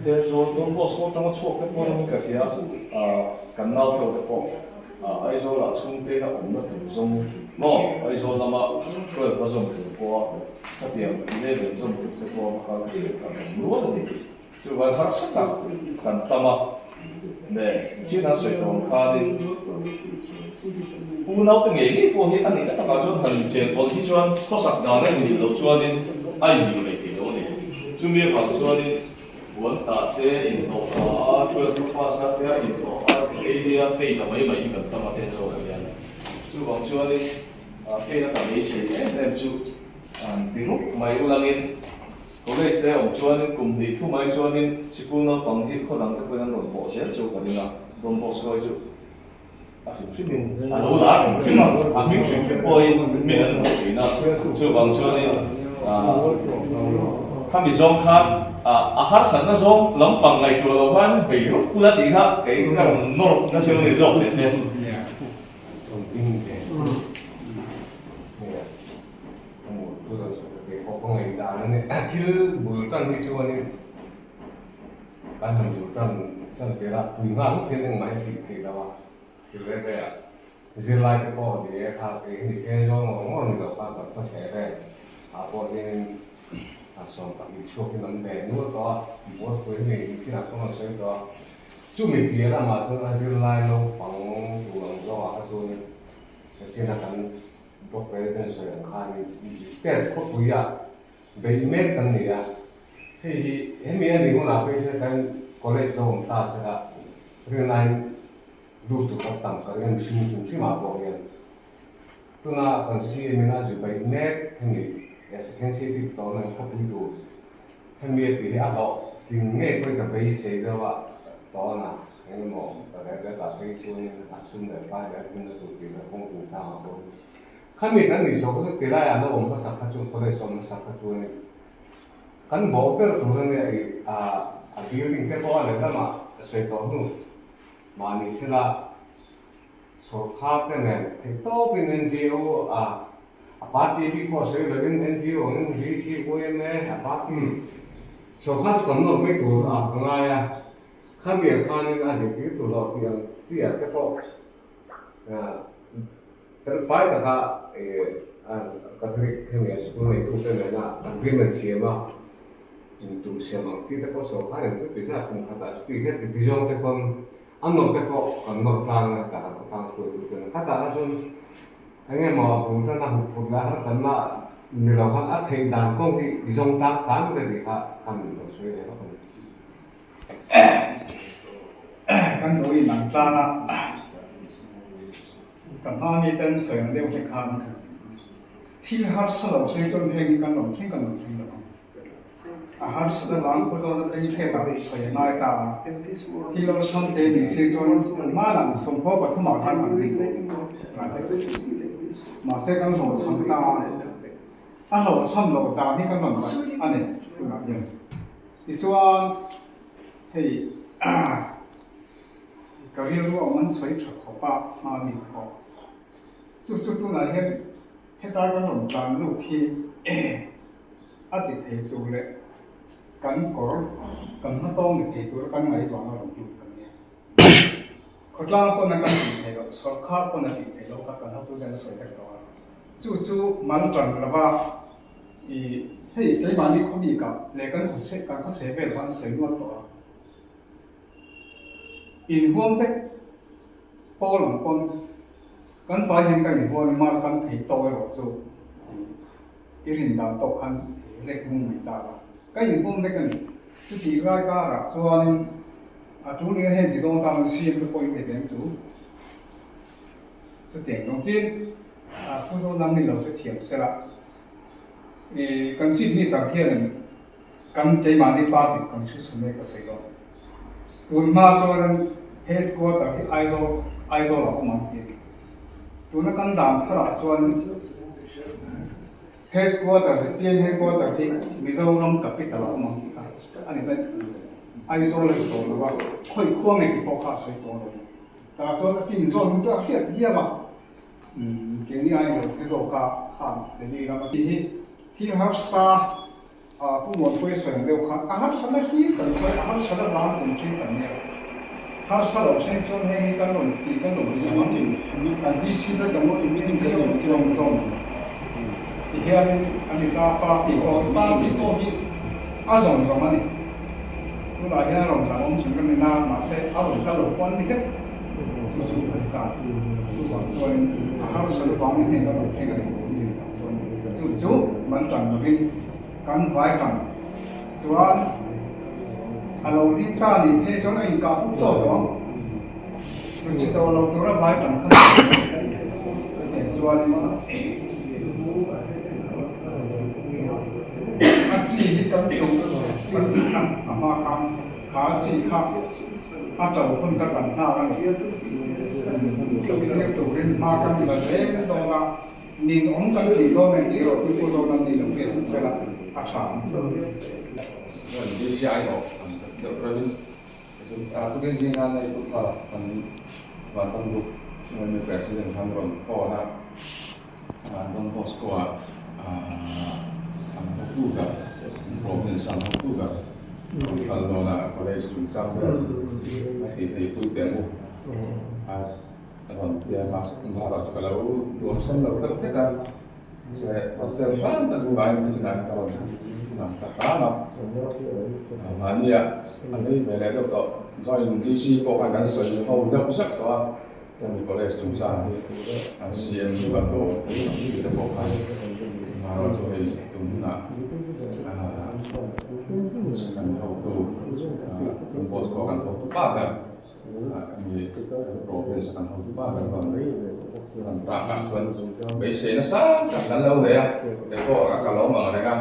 Thenzawl Don Bosco atanga chhuak te pawh an awmin ka hria a, kan naute te pawh. Aizawlah chhungte ina awmna tur zawng maw? Aizawl lama 12 a zawm tur pawha khatiang 11 zawm tur te pawha va kal thei kan awm rual a ni. Chuvang harsa tak kan tam a, ne chin an sawi tawh ang khanin unaute ngei ngei pawh hi a nihna takah chuan han inchen pawlh hi chuan khawsak dan a inmil loh chuanin a inmil mai thei lo a ni. Chumi avang chuanin Puan tah te inhlawh pah a, 12 to pass a te a inhlawh a, ei a pay ta mai mai hi kan tam a te zawk a hian. Chuvang chuanin pay na tam ei chei em em chu an ti rup mai ulangin college te awm chuanin kum hnih thu mai chuanin sikul naupang hi khaw dang te pawhin an rawn bawh zel chu ka ring a, Don Bosco hi chu a hrim hrimin a lo la hrim hrim a, a hming hrim hrim pawhin min an hmuh thin a, chuvang chuanin khami zawng khan a harsatna zawng lampang ngaihtuah loh khan bei rup ula tih kha kei ka rawn nawr nasa ni zawk teh se. Thil bul tan hi chuanin Kan han bul tan tan tir a, pui nghal ngawt hian engmah hi a tih theih loh a, thil reng reng ah zirlai te pawh ni e kha kei hi ni pheng zawng ngawr ngawr ni lo kha kan hmasa reng ah pawh hianin a 12 chhuak in an ve nual tawh a, bualpui hi ni thinah pawh an sawi tawh a. Chumi piah lamah chuan a zirlai naupang tur ang zawngah kha chuanin Sachin-a kan Block President sawi ang khanin State khawpuiah beih mek kan ni a. Hei hi hemi a nih hunah phei chuan kan College lo awm ta sela rinlain lut tur kan tam ka ring a mihring hrim hrimah pawh hian. Tuna kan CM in a zu beih mek hemi Second City tawhna ang khawpui tur hemi a tih hi a hlawh tling ngei pawhin ka beisei deuh a tawna eng emaw ka rel rel ah phei chuanin a sum leh pai leh a hlimna tur tih leh kawng tum tlangah pawhin khami kan nih zawk chu tilaiah an lo awm hmasak kha chuan college awm hmasak kha chuanin kan bawh ber tur ania ih a building te pawh a lehlamah sawi tawh hnu mahni sela. Sawrkhar te nen theih tawpin NGO a a party bik pawh sawi lovin NGO angin VCYMA a party sawrkhar chu kan nawr mai tur a ka ngai a, khami ah khanin a zirtir tur loh tih ang chi ah te pawh fel fai taka Catholic hemi ah school neitute nena agreement siam a intum siam ang chi te pawh sawrkhar in chuti zat kum khatah chuti hian ti ti zawng te pawn A nawr te pawh kan nawr tlang a, tah ka tlang hruai tu ten khatah kha chuan eng emaw a bul tan a hup phut leh a harsatna ni lo khan a theih dan kawng hi i zawng tlang tlang te tih kha kan rawn sawi ve bawk a ni. Kan lo in ang tlang a, ka hma mi ten sawi ang deuh te khan thil harsa lo sawi chuan heng kan rawn thleng kan rawn thleng lo ang. A harsat avang khaw zawna beng thlek a sawi a ngai ta a, thil awlsam te ni se chuan hmanah sawmkhaw pathumah khan an ni tawh mahse kan hlawhchham ta a, a hlawhchham loh dan hi kan rawn paih a ni tunah hian. Tichuan hei ka rilru a awm an sawi tha khawp a hmani pawh chu chu tunah hian heta kan rawn tlan lut hi A ti thei tur leh kan kawr kan hmatawng ni thei tura kan ngaihtuahna rawn lut kan nia. Khawtlang pawn a kan tih theih loh, sawrkhar pawn a tih theih loh kha kan hotu hian a sawi vek tawh a. Chu chu mal tan lova i hei keimahni khaw bikah leh kan kan khawchhe vel khan sawi nual tawh a. Inhuam vek pawl ang pawn kan fai hian kan inhuam i mar kan thei tawk erawh chu i rin dan tawk khan rek mung mai ta la. Ka inhuam vek a ni. Chutih lai karah chuanin a tul nia heng ti dawn tan siam te pawh i thei ve ang chu. Chutiang zawng tin a pu zawn lam ni lo chu thiam sela. I kan seat mi tak hianin Kan keimahni party kan hre chhun e ka sawi lo. Tun hma chuan headquarter hi Aizawl Aizawl ah awm ang ti a ni. Tuna kan dan tharah chuan headquarter hi TN headquarter hi Mizoram capital ah awm ang tih kha a ni daih. Aizawl a ni tawh lo a, khawi khua nge tih pawh kha a sawi tawh lo. Tah chuan a tin zawn hi chu a hriat viau a, keini aiin lo hre zawk a khan Delhi lama tih hi thil harsa Pu Muanpuia sawi ang deuh khan a harsatna hi kan sawi, a harsat avang kum thin kan nia. Harsa lo thleng chuan heng hi kan rawn tih kan rawn ti ang kan GC te kan rawn ti ang zawng zawng ti hianin a ni ta party pawh party pawh hi a zawng zawng a ni. Tunah hian a rawn tlan awm chung ka ni na mahse a rawn kal lo pawh an ni vek chu chu a ni ta. Chuvang chuanin a harsat avangin heng kan rawn thleng a ni chu chu man tan lovin Kan vai tang chuan a lo ding ta ni phei chuan a inkah puk zawk tawh ang. Hmeichhe tawh lo tura vai tang kha ni chuan a chi hi kan tum kan tih kha a hma khan kha chi kha a to hun kha kan nghak a ni. Tir turin hma kan la zel dawn a. Nin awm kan tih dawn em tih erawh chu pu zawk nan ni lo hriat zet sela a tha ang. DCI aw an deuh reuhin tukin zinga nei put kha kan Vantam Group yma President khan rawn phone a, Don Bosco ah an hotu ber Province an hotu ber rawn kal dawn a, College chungchang vel a tih thei pui teh ang u. A rawn ti a, mahse tunah chu ka lo nuamsam lo deuh hlek a, mahse rawn tel hram ka duh vangin tunah hian ka rawn lang ta hram a, mahnia a lei ve leh deuh tawh. Joint DC pawh khan kan sawi ho deuh zeuh tawh a, hemi college chungchang hi an CM chu kan dawr tih te pawh khan amaherawh chu hei tun hunah kan hotu kan boss pawh kan hotu pa ber hemi province a kan hotu pa ber rawn rawn tak ah chuan beisei nasa tak kan lo nei a, kei pawh ka lawm ang reng a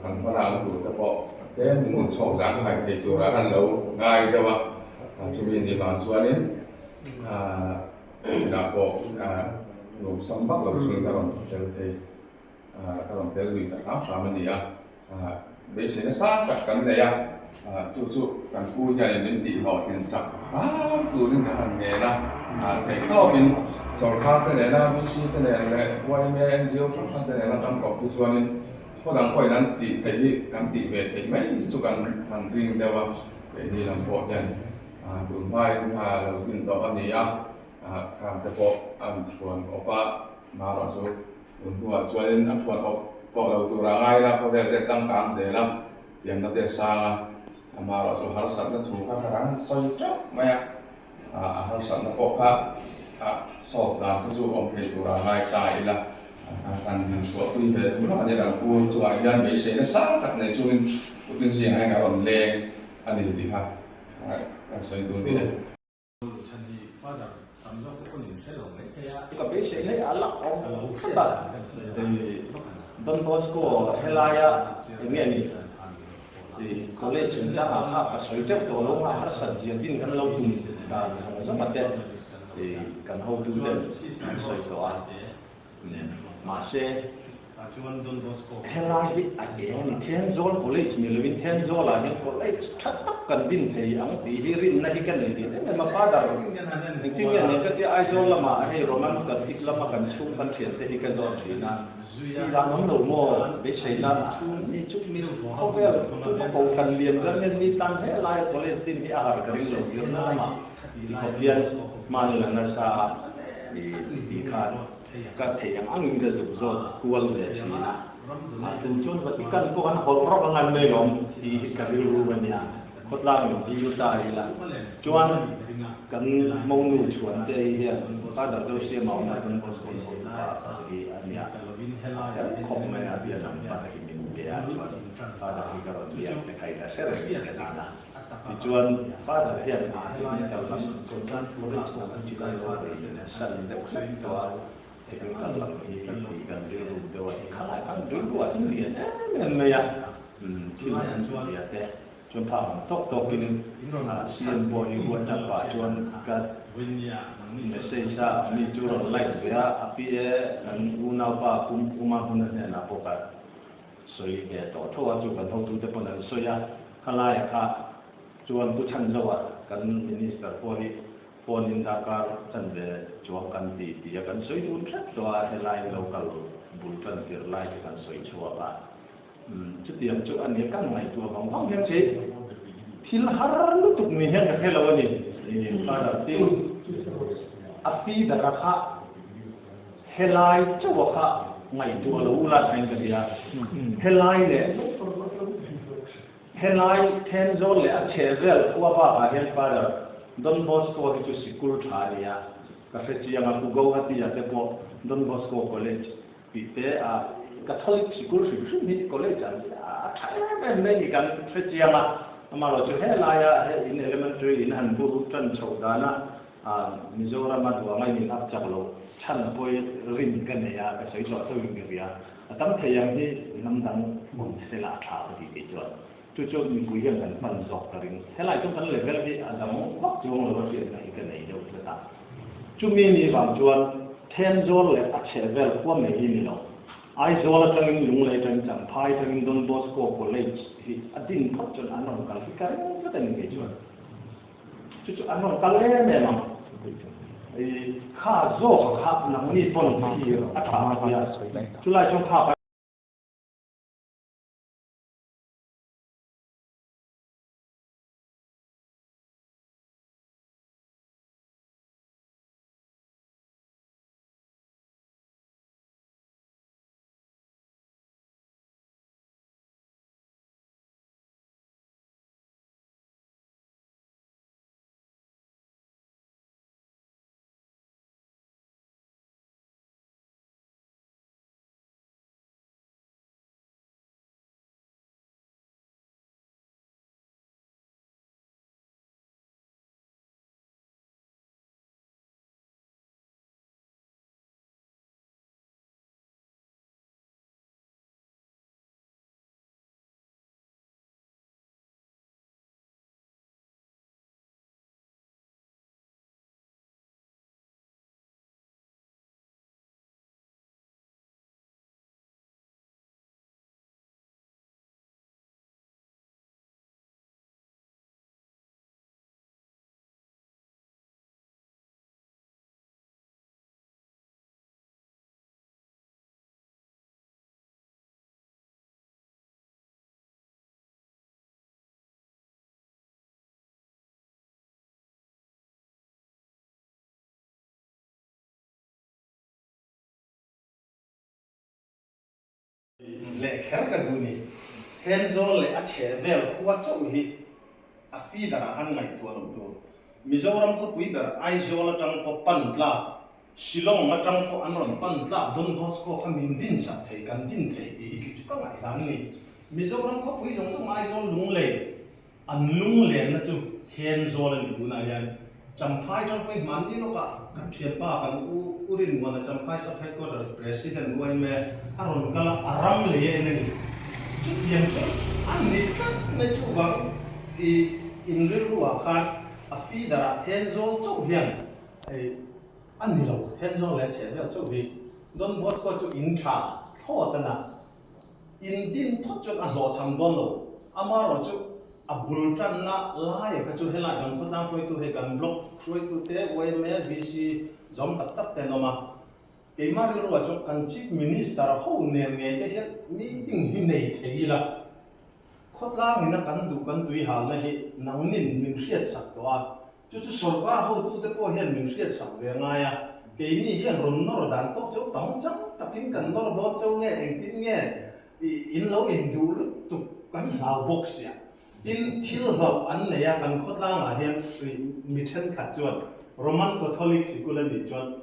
kan hmalakna tur te pawh. Tlem min chhawk zan hai thei turah kan lo ngai deuh a, chumi ni vang chuanin inah pawh nuamsam vak lo chungin ka rawn tel thei, ka rawn tel lui ta hram hram a ni a, beisei nasa tak kan nei a, chu chu kan pu hianin min tihhlawhtlin sak hram turin ka han ngen a, theihtawpin sawrkar te nena VC te nen leh yma, NGO hrang hrang te nena tangkawp hi chuanin Khaw dang pawhin an tih theih hi kan tih ve theih mai chu kan han ring deuh a, keini lam pawh hian tun hmain kha lo din tawh a ni a, khang te pawh an thuan awp a, marawh chu tun hnuah chuanin a thuan awp tawh lo tur a ngai la, khawvel te changkang zel a, thiamna te a sang a, amarawh chu harsatna thu kha kha kan sawi teuh mai a, a harsatna pawh kha solve dan kha chu awm thei tur a ngai ta ila. Kan chhuahpui ve tur a ni kan pu chungah hian beisei nasa tak nei chungin Putin zingah hian ka rawn leng a ni tih kha kan sawi tur ni e. Ka beisei hle a la awm tlat a, Don Bosco helaia eng nge ni college chungchangah kha ka sawi teuh tawh lo a, harsat zia din kan lo tum dan zawng zawng a te kan hotu ten an sawi tawh a. Mahse, helai hi a eng a ni. Thenzawl College ni lovin Thenzawlah hian college tha tak kan din thei ang tih hi rinna hi ka nei ve em em a. Father, engtin nge ni ka tia Aizawl lamah hei Roman Catholic lama kan chhung kan thiante hi ka zawt thin a. Tih dan awm lo maw? Beiseina mi chu mi khawvel puma kohhran lian ber hian mi tan helai college din hi a har ka ring lo zirna lamah ti khawp hian hman la nasa a tih khan ka theih ang angin ka zuk zawt kual ve thin a. A tu chuan Vatican pawh kan hawlh rawk ang an mai lawm tih hi ka rilru a nia. Khawtlang in dil ta ila chuan kan monu chhuan te hi hian Father Josiah Mauna Don Bosco in haw tupa hi a nia. A fel khawp mai a bia lam pa hi min pe a chuan Father hi ka rawn biak te kha ila hre reng in ka din a. Tichuan Father hian a technical lam college lam hi chu lo san deuh hlek tawh a, technical lam hi tih kan rilru deuh a, khalai khan rilru ah chuan lian em em mai a, thil an zia te chuan phak ang tawk tawkin CM pawh hi WhatsApp ah chuan ka message a, mi chu rawn like ve a, a PA kan unaupa Pumphuma hmun a hnenah pawh ka Sawi ve tawh tho a, chu kan hotute pawn an sawi a, khalaia kha chuan Pu Chhanzoa kan Minister pawh hi phone in darkar chanve chuang kan ti ti a, kan sawi dun hrep tawh a, helai local bul tan tir lai chu kan sawi chhuak a, chutiang chu a nia kan ngaihtuah vang vang hian che thil har lutuk ni hian ka hre lo a ni, Father tin a feeder a kha. Helai chauha kha ngaihtuah lo ula thain ka nia. Helai leh helai Thenzawl leh a chhehvel khua bakah hian Father Don Bosco hi chu sikul tha a nia. Ka hre chiang a, Pu Gauhati-a te pawh Don Bosco College tih te a Catholic sikul hrim hrim hi college an a tha em em mai ni kan hre chiang a. Amaherawhchu helaia he in elementary in han bur tan chhoh dana Mizoram a duang a in up chak lo chhan pawi rin ka nei a, ka sawi tawh tho in ka hria. A tam thei ang hi hnam dang awm sela a tha ka tih theih chuan chu chu mipui hian kan pan zawk ka ring. Helai chuan kan level hi a dang vak chuang lo a hriatna hi ka nei deuh tlat a. Chumi ni vang chuan Thenzawl leh a chhehvel khua mai hi ni lo. Aizawl atangin Lunglei atangin Champhai atangin Don Bosco College hi a din phawt chuan an rawn kal hi ka ring tlat a ni kei chuan. Chu chu an rawn kal em em ang. Kha zawk kha nangni pawn thlir a tha a tia. Chulai chuan kha leh kher ka duh ni. Thenzawl leh a chhehvel khua chauh hi a feeder ah han ngaihtuah loh tur. Mizoram khawpui ber Aizawl atang pawh pan tlak, Shillong atang pawh an rawn pan tlak Don Bosco kha min din sak thei, kan din thei tih hi kei chu ka ngaihdan ni. Mizoram khawpui zawng zawng Aizawl lunglei An lunglenna chu Thenzawl a ni tunah hian Champhai tangpui hmanni lawkah kan thianpa kan u U Rinmuana Champhai Sub Headquarters President UIMA a rawn kal a, a ram lei a en a ni. Chutiang chu a ni tlat mai chuvang i in rilruah khan a feeder ah Thenzawl chauh hian a ni lo, Thenzawl leh a chhehvel chauh hi Don Bosco chu in tha thlawt a na. In din phawt chuan a hlawhchham dawn lo. Amaherawh chu a bul tanna laia kha chu helai kan khawtlang hruaitu hei kan block hruaitute yma, VC zawm tak tak te an awm a. Keimah rilruah chuan kan Chief Minister ho nen ngei te hian meeting hi nei thei ila. Khawtlang ina kan duh kan tuihalna hi nangnin min hriatsak tawh a. Chu chu sorkar hotute pawh hian min hriatsak ve ngai a, keini hian rawn nawr dan tawk cheu tam chang takin kan nawr dawn cheu nge engtin nge in lo induh lutuk kan hlau bawk sia. Tin, thil hlauh an nei a, kan khawtlangah hian mi thenkhat chuan Roman Catholic sikul a nih chuan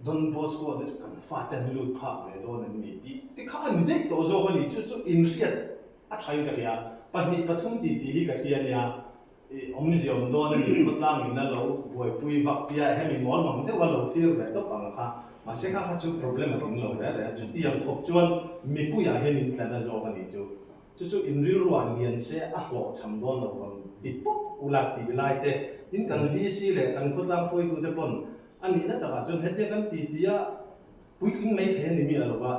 Don Bosco te chu kan fate an lut phak ve dawn an ni tih te kha a ni daih tawh zawk a ni. Chu chu inhriat a thain ka hria, pahnih pathum tih tih hi ka hria nia. I awmzia awm dawn a ni, khawtlang in a lo buaipui vak tia hemi mawl mang deuh a lo thlir ve tawp ang kha. Mahse kha kha chu problem a tling lo reh reh a, chutiang khawp chuan mipuiah hian in tlan a zawk a nih chu. Chu chu in rilruah lian se a hlawhchham dawn lo vang ti pawp ula tih lai te in kan VC leh kan khawtlang hruaitute pawn a nihna takah chuan hetia kan ti tia Puitling mai thei a ni miah lo va,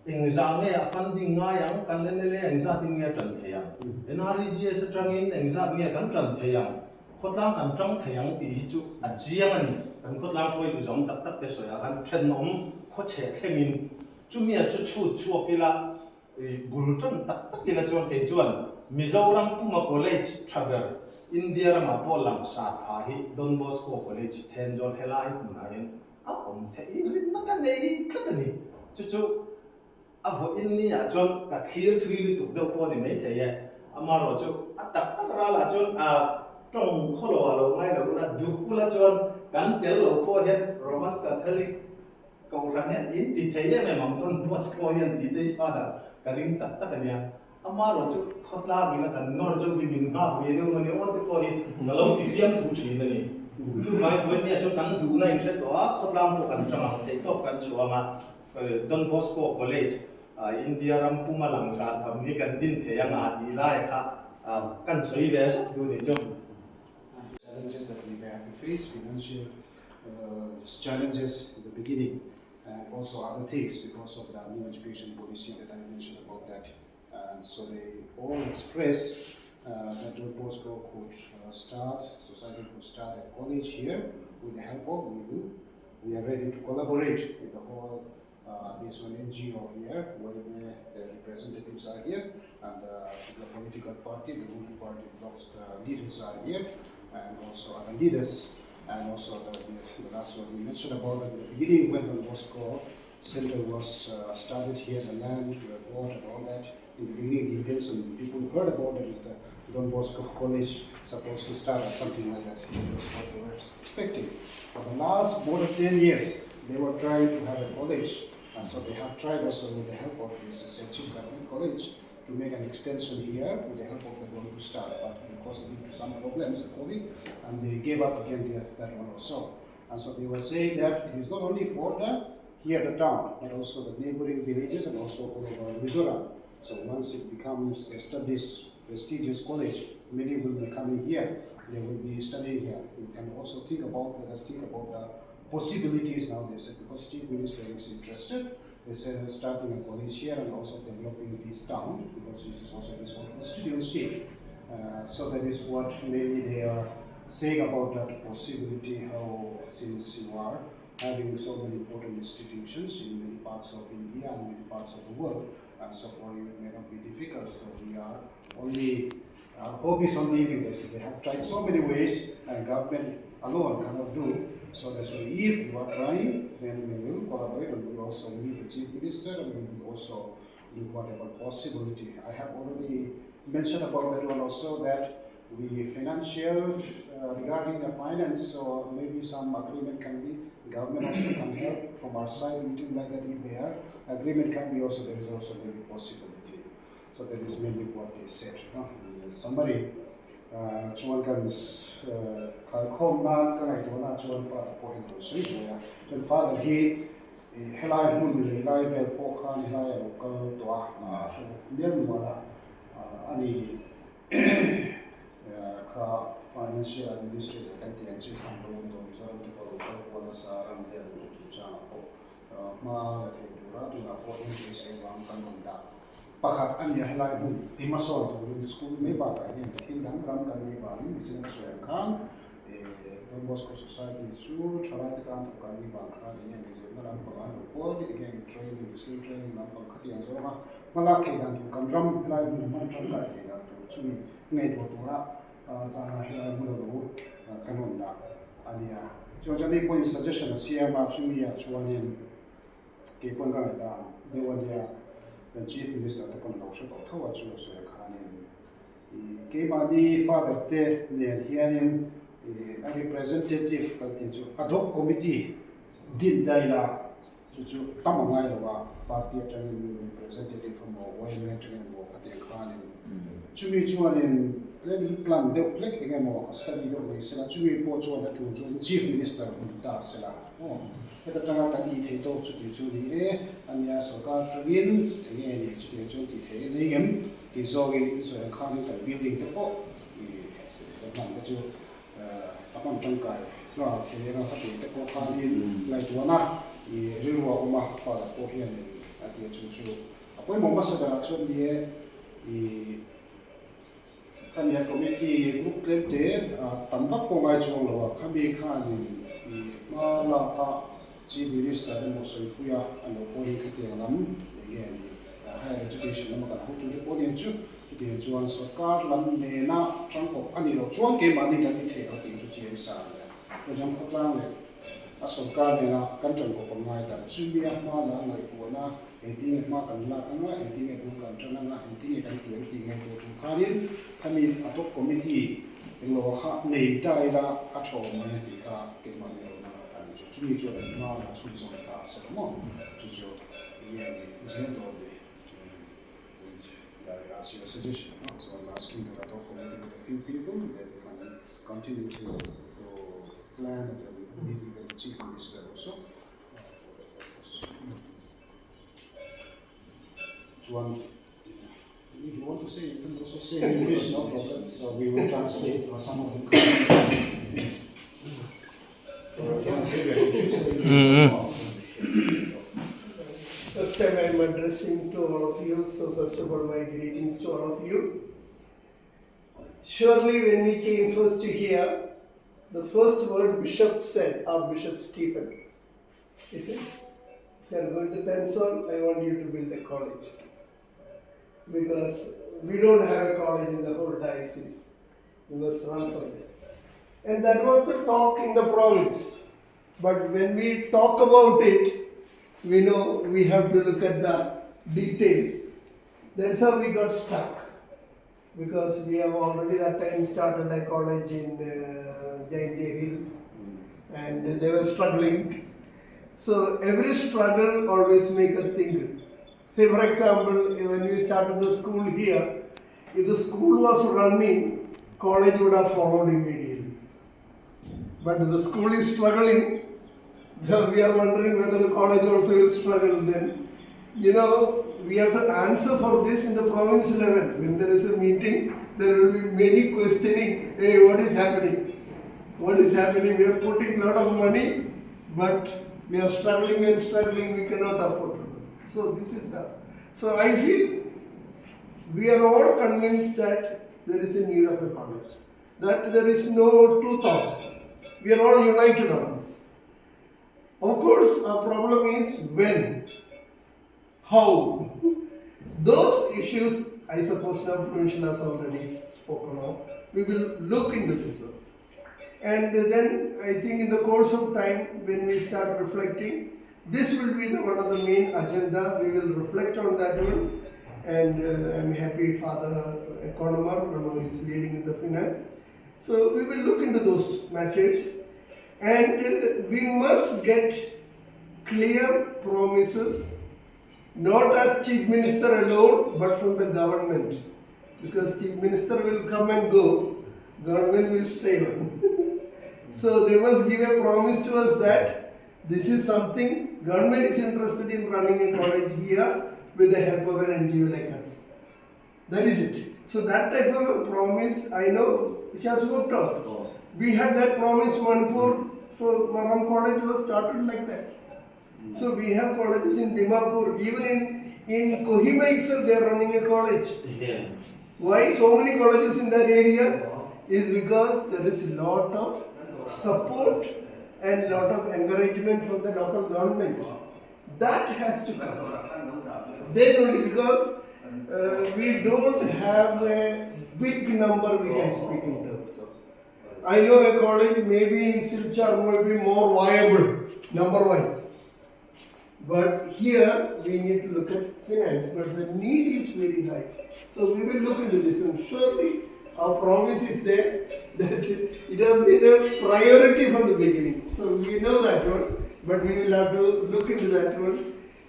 engzah nge a funding ngai ang, kan mla engzat in nge a tan thei ang, NREGS atangin engzat nge kan tan thei ang, khawtlang kan tang thei ang tih hi chu a chiang a ni. Kan khawtlang hruaitu zawng tak tak te sawiah khan thenawm khawchhe thlengin chumia chu chhut chhuak ila, Bul tan tak tak ila chuan kei chuan Mizoram Puma College tha ber India ramah pawh langsar pha hi Don Bosco College Thenzawl helai hmunah hian a awm theih rinna ka nei tlat a ni. Chu chu a vawiin ni ah chuan ka thlir thui lutuk deuh pawh a ni maithei e. Amaherawh chu a tak tak ralah chuan a tawng khawlo ah lo ngai lo ula duh ula chuan kan tel lo pawh hian Roman Catholic Kohhran hian in ti thei em em ang Don Bosco hian ti te hi father ka ring tak tak a nia. Amaherawh chu khawtlang ina kan nawr chauh hi min nghak ve deuh mawni aw te pawh hi ka lo ti fiam thu thin a ni. Chu vai vawinia chu kan duhna in hre tawh a, khawtlang pawh kan tang ang theih tawk kan chhuang a. Don Bosco College India ram puma langsar tham hi kan din thei anga tih lai kha kan sawi ve zauh duh ni chu. Challenges that we may have to face, financial challenges in the beginning and also other things because of the new education policy that I mentioned about that. And so they all express that Don Bosco could start, society could start a college here with the help of we will. We are ready to collaborate with the whole this one NGO here, where the representatives are here, and the political party, the ruling party leaders are here, and also other leaders, and also the, the last one we mentioned about at the beginning when Don Bosco Center was started here, the land were bought and all that. In the beginning, the intention, people heard about it, is the Don Bosco College supposed to start or something like that. That was what they were expecting. For the last more than 10 years, they were trying to have a college, and so they have tried also with the help of this Serchhip Government College to make an extension here with the help of the Don staff, but because due to some problems, the COVID, and they gave up again their, that one also. And so they were saying that it is not only for the here the town, but also the neighboring villages and also all over Mizoram. So once it becomes established prestigious college, many will be coming here. They will be studying here. You can also think about, let us think about the possibilities now. They said because Chief Minister is interested, they said starting a college here and also developing this town because this is also his own constituency. So that is what mainly they are saying about that possibility, how since you are having so many important institutions in many parts of India and many parts of the world, and so for you it may not be difficult. So we are only, our hope is only you. They say they have tried so many ways and government alone cannot do. So that's why if you are trying, then we will collaborate and we will also meet the Chief Minister and we will also do whatever possibility. I have already mentioned about that one also that we financial uh, regarding the finance or maybe some agreement can be government also can help from our side meeting like that if they are agreement can be also there is also maybe possibility. So that is maybe what they said. No? Summary chuan kan khaikhawm nan ka ngaihtuah na chuan father pawh hian rawn sawi buai a, chuan father hi helai hmun lei lai vel pawh khan helai a lo kal tawh a, hre mial mual a, ani kha financial administrator kan tih ang chi khan lo awm tawh Mizoram te pawh a lo kal kual nasa ram vel chungchangah pawh hma la thei tura tunah pawh hian beisei vang kan rawn dah. Pakhat a nia helai hmun ti hmasawn turin school mai bakah hian thil dang ram kan nei vangin Mizoram sawi ang khan Don Bosco Society chu thalaite tan thawk kan nih vang khan enge ni zirna lampang an lo kual nih enge ni training skill training lampang khatiang zawnga hmalak theih dan tur kan ram helai hmun hman tangkai theih dan tur chumi ngaihtuah tura tana helai hmun a lo kan rawn dah a nia. Chuan chuan hei pawhin suggestion a siam a chumi ah chuanin Kei pawn ka ngaihdan deuh a nia, kan Chief Minister te pawn a lo hre tawh tho a chu a sawi khanin i keimahni Father te nen hianin i a representative kan tih chu ad hoc committee din daih la chu chu tam a ngai lo a, party atangin representative emaw yma atangin emaw khatiang khanin chumi chuanin tlem plan deuh hlek eng emaw study deuh nei sela chumi pawh chuan a tul chuan Chief Minister hmu ta sela aw. Heta tanga kan tih theih tawk chuti chu ni e, a nia sorkar atangin eng nge ni chutiang chuan tih theih a nei ngem tih zawngin i sawi ang khanin kan building te pawh i kan hman te chu a hman tangkai nghal thei anga khatih te pawh khanin ngaihtuahna i rilru a awm a, father pawh hianin a ti a chu chu a pawimawh hmasa berah chuan ni e i Khami committee group tlem te tam vak pawh ngai chuang lo a, khami khanin i hma lak a Chief Minister emaw sawipuia a lo pawhin khatiang lam eng nge ni higher education lama kan hotute pawh nen chu chutiang chuan sorkar lam nena tangkawp a nih loh chuan keimahni kan ti thei lo tih chu chiang sa a ni a. Chuvang khawtlang leh a sorkar nena kan tangkawp ang ngai ta chumia hma la ngaihtuahna Engtinge hma kan lak anga, engtinge bul kan tan anga, engtinge kan tih ang tih ngaihtuah tur khanin khami ad hoc committee englo kha nei ta ila a tha awm ang e tih kha keimahni a rawn a ni chu. Chumi chuan an hma la chhunzawm ta a sel maw? Chu chu enge a ni zel dawn ni? With that as your suggestion, no? So I'm asking that ad hoc committee with a few people then we can continue to plan and then meet with the chief minister also for that purpose. Chuan if you want to say you can also say in English no problem so we will translate or some of them can First time I am addressing to all of you, so first of all my greetings to all of you. Surely when we came first to here, the first word Bishop said, our Bishop Stephen, He said, if you are going to Thenzawl, I want you to build a college. Because we don't have a college in the whole diocese. We must run something. And that was the talk in the province. But when we talk about it, we know we have to look at the details. That's how we got stuck. Because we have already that time started a college in uh, J&J Hills and they were struggling. So every struggle always make a think. Say for example, when we started the school here, if the school was running, college would have followed immediately. But the school is struggling, we are wondering whether the college also will struggle then. You know, we have to answer for this in the province level. When there is a meeting, there will be many questioning, hey, what is happening? What is happening? We are putting a lot of money, but we are struggling and struggling, we cannot afford to. So this is the, so I feel we are all convinced that there is a need of a college, that there is no two thoughts. We are all united on this. Of course, our problem is when, how. Those issues, I suppose now Provincial has already spoken of. We will look into this one. And then I think in the course of time, when we start reflecting, This will be the one of the main agenda. We will reflect on that one. And I'm happy Father Economar, who is leading in the finance. So we will look into those matters. And we must get clear promises, not as Chief Minister alone, but from the government. Because Chief Minister will come and go, government will stay on. So they must give a promise to us that this is something government is interested in running a college here with the help of an NGO like us. That is it. So that type of a promise I know which has worked out. We had that promise Manipur, so Maram College was started like that. So we have colleges in Dimapur, even in Kohima itself they are running a college. Yeah. Why so many colleges in that area? Is because there is a lot of support and lot of encouragement from the local government. That has to come. Then only, because we don't have a big number we can speak in terms of. I know a college maybe in Silchar may be more viable number-wise. But here we need to look at finance, but the need is very high. So we will look into this, and surely our promise is there that it has been a priority from the beginning. So we know that one, but we will have to look into that one.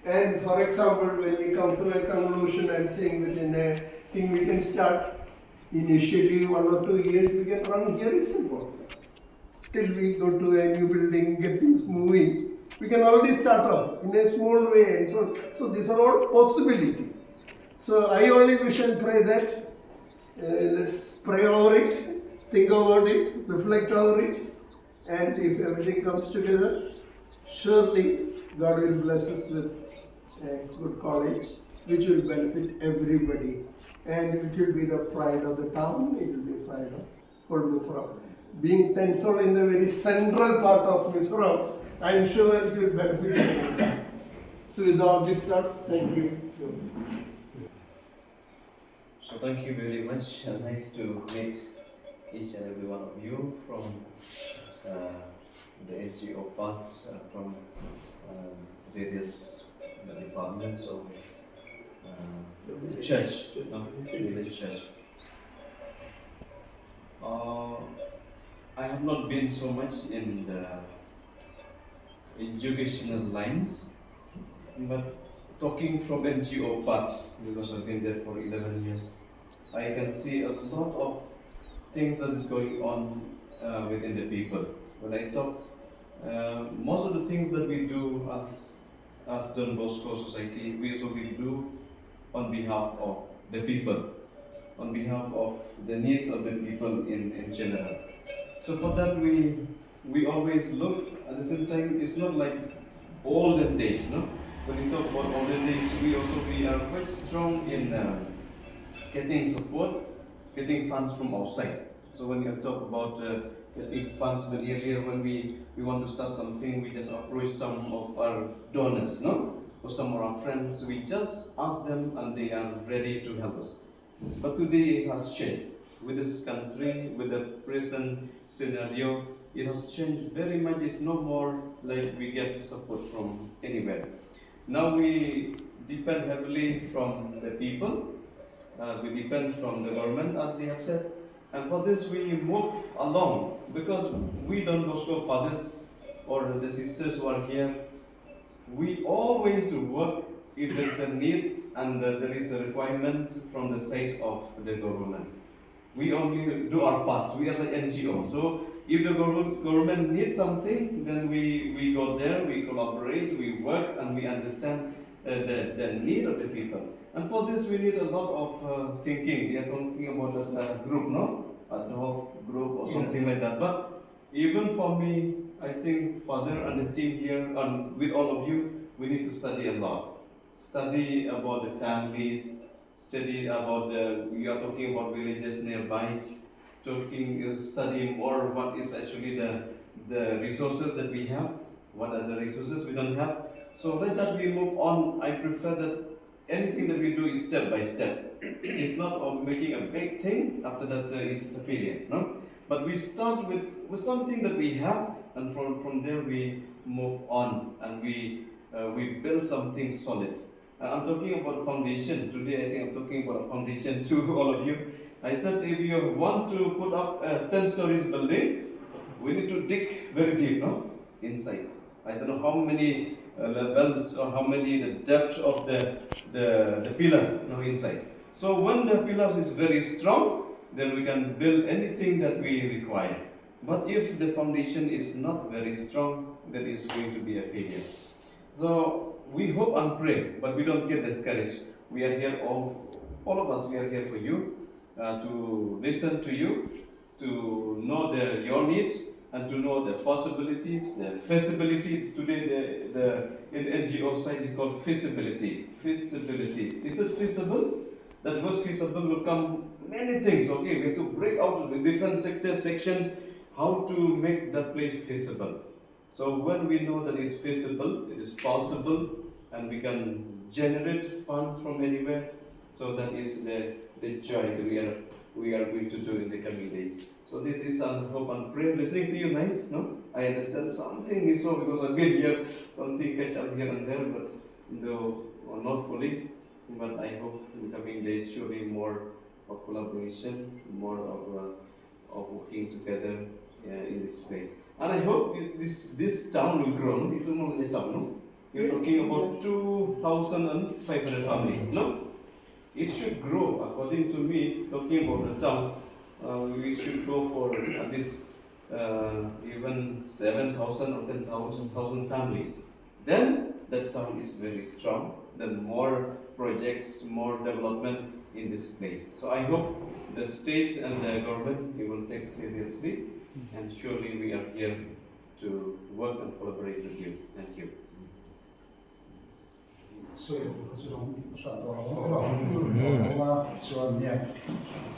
And for example, when we come to a conclusion and saying within a thing we can start initially 1 or 2 years, we can run here itself. Till we go to a new building, get things moving. We can already start off in a small way and so on. So these are all possibilities. So I only wish and pray that let's pray over it, think about it, reflect over it, and if everything comes together, surely God will bless us with a good college which will benefit everybody. And it will be the pride of the town, it will be pride of whole Mizoram. Being Thenzawl in the very central part of Mizoram, I am sure it will benefit everybody. So with all these thoughts, thank you. So thank you very much. Nice to meet each and every one of you from the NGO part, from various departments of the church, no? Village church. I have not been so much in the educational lines, but talking from NGO part, because I've been there for 11 years, I can see a lot of things that is going on within the people. When I talk, most of the things that we do as Don Bosco Society, we also do on behalf of the people, on behalf of the needs of the people in general. So for that we always look. At the same time, it's not like olden days, no? When we talk about olden days, we are quite strong in getting support, getting funds from outside. So when you talk about getting funds, when earlier when we want to start something, we just approach some of our donors, no? Or some of our friends, we just ask them and they are ready to help us. But today it has changed. With this country, with the present scenario, it has changed very much. It's no more like we get support from anywhere. Now we depend heavily from the people, we depend from the government, as they have said. And for this we move along, because we Don Bosco fathers or the sisters who are here, we always work if there is a need and there is a requirement from the side of the government. We only do our part. We are the NGO. So if the government needs something, then we go there, we collaborate, we work, and we understand the need of the people. And for this, we need a lot of thinking. We are talking about a group, no? A dog group or something like that. But even for me, I think Father and the team here, and with all of you, we need to study a lot. Study about the families, study about the, we are talking about villages nearby, study more what is actually the resources that we have, what are the resources we don't have. So like that we move on. I prefer that anything that we do is step by step. It's not of making a big thing, after that it's a failure, no? But we start with something that we have, and from there we move on, and we we build something solid. I'm talking about foundation. Today I think I'm talking about a foundation to all of you. I said if you want to put up a 10 stories building, we need to dig very deep, no? Inside. I don't know how many uh, levels or how many the depth of the, the, the pillar no, inside. So when the pillar is very strong, then we can build anything that we require. But if the foundation is not very strong, then it's going to be a failure. So we hope and pray, but we don't get discouraged. We are here, all, all of us, we are here for you, uh, to listen to you, to know the, your need, and to know the possibilities, the feasibility. Today, the, the in NGO side, it's called feasibility. Feasibility. Is it feasible? That word feasible will come many things. Okay, we have to break out the different sectors, sections, how to make that place feasible. So when we know that it's feasible, it is possible, and we can generate funds from anywhere, so that is the, the joy that we are, we are going to do in the coming days. So this is an hope and prayer. Listening to you, nice, no? I understand something we saw because I've been here, something catch up here and there, but though not fully. But I hope in the coming days surely more of collaboration, more of, uh, of working together uh, in this space. And I hope this this town will grow. No? It's not a town, no? You're talking about 2,500 families, no? It should grow, according to me, talking about the town, uh, we should go for at least uh, even 7,000 or 10,000 families. Then the town is very strong, then more projects, more development in this place. So I hope the state and the government they will take seriously and surely we are here to work and collaborate with you. Thank you.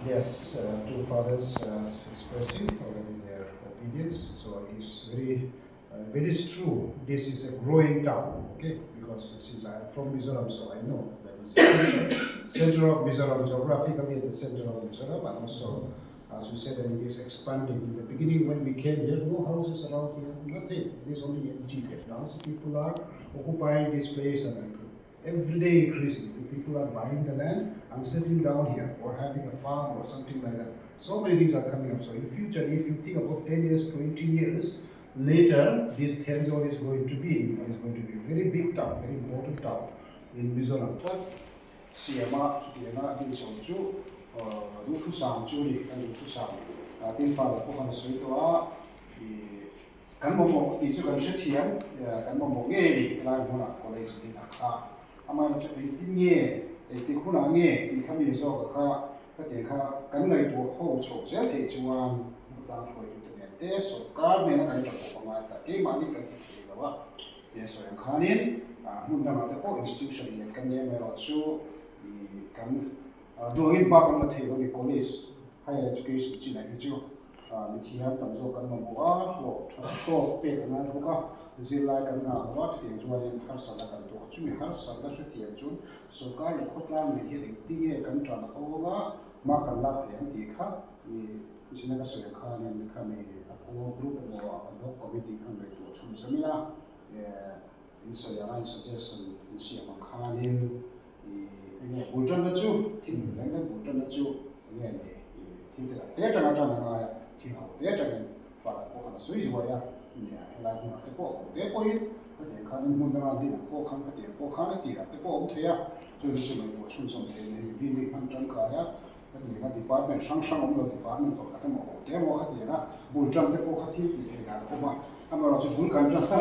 Yes, uh, two fathers uh, expressing already their opinions. So it is very, uh, very true. This is a growing town, okay? Because since I am from Mizoram, so I know that is the center of Mizoram, geographically the center of Mizoram, and also as you said, that it is expanding. In the beginning, when we came here, no houses around here, nothing. It is only empty here. Now people are occupying this place and every day increasing. The people are buying the land and settling down here or having a farm or something like that. So many things are coming up. So in future, if you think about 10 years, 20 years later, this Thenzawl is going to be, is going to be a very big town, very important town in Mizoram. Siama chutianga din chho chu duhthusam chu ni kan duhthusam tin father pawh khan a sawi tawh a ih kan mamawh tih chu kan hrethiam kan mamawh ngei a ni helai hmunah college din a kha amaherawh chu engtin nge engtik hunah nge tih kha mi zawk a kha ka tih kha kan ngaihtuah ho chhoh zel theih chuan khawtlang hruaitute nen te sawrkar nena kan tha pawh a ngai ta keimahni kan ti thei lo a. He sawi ang khanin hmun dangah te pawh institution lian kan nei amaherawh chu kan duangin hma kan la thei lo a ni. College, higher education chinah hi chu mithiam tam zawk kan mamawh a, hlawh tha tawk pek a ngai bawk a, zirlai kan ngah lo a, chutiang chuanin harsatna kan tuah a. Chumi harsatna hrethiam chuan sawrkar leh khawtlang nen hian engtinge kan tan ho anga hma kan lak thei ang tih kha Zina ka sawi ang khanin khami a core group emaw ad hoc committee khan ngaihtuah chhun zam ila, in sawi anga in suggestion in siam ang khanin eng nge bul tanna chu thil reng reng bul tanna chu eng nge ni thil te tak te atanga tan a ngai a, thil ho te atangin fah pawh khan a sawi zuai a, nia helai hmunah te pawh ho te pawhin khatiang khanin hmun danga din ang pawh khan khatiang pawh khan a tih ang te pawh a awm thei a, chu chu ngaihtuah chhun zawm theih a ni building hman tangkai a. Khatiang a department hrang hrang awm lo department pakhat emaw ho te emaw khatiang a bul tan te pawh kha thil ti thei dan awm a, amaherawh chu bul kan tan a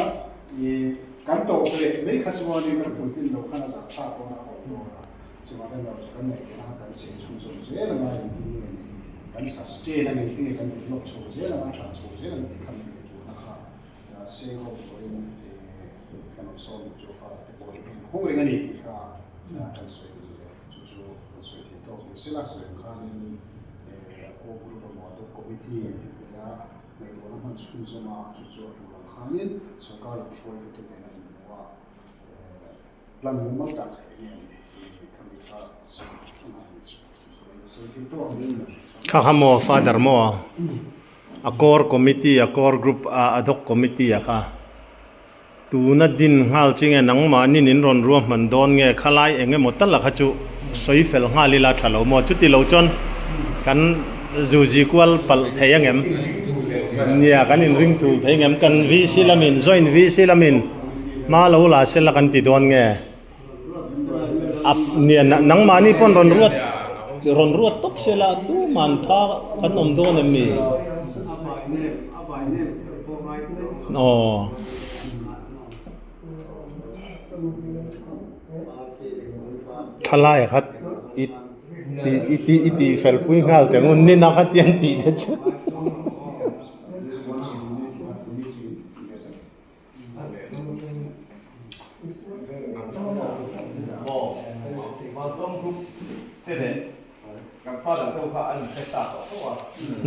ih kan tawp leh mai kha chuanin kan bul tin lo khan a zah thlak dawn a awm dawn a, chuvang hian lo chu kan ngaih theih anga kan seng chhun zawm zel anga engtin nge ni kan sustain anga engtin nge kan develop chho zel anga tha chho zel ang tih kha min ngaihtuahna kha seng ho turin kan rawn sawm chu fate te pawh hi heng hung reng a ni tih kha kan sawi duh leh. Chu chu kan sawi thei tawk ni sela sawi ang khanin a core group emaw ad hoc committee nena ngaihtuahna hman chhun zawm a, chu chu a tul ang khanin sorkar lam hruaitute nen a inhmu a, plan mumal tak eng nge ni tih kha mi kha sawi a ngai ni chu. Sawi thei tawk ni. Kha kha maw father maw a core committee a core group a ad hoc committee a kha. Tuna din nghal chi nge nangmahni in rawn ruahman dawn nge khalai eng emaw tal a kha chu sawi fel nghal ila tha lo maw? Chuti lo chuan kan zuzi kual palh thei ang em? Nia, kan inring thul thei ang em? Kan VC lamin, joint VC lamin hma lo la sela kan ti dawn nge? A, nia, nangmahni pawn rawn ruat, rawn ruat tawp sela tuman tha kan awm dawn em ni? Aw. Thalai kha i ti i ti i tih fel pui nghal teh ngun ni na kha tiang tih te chu.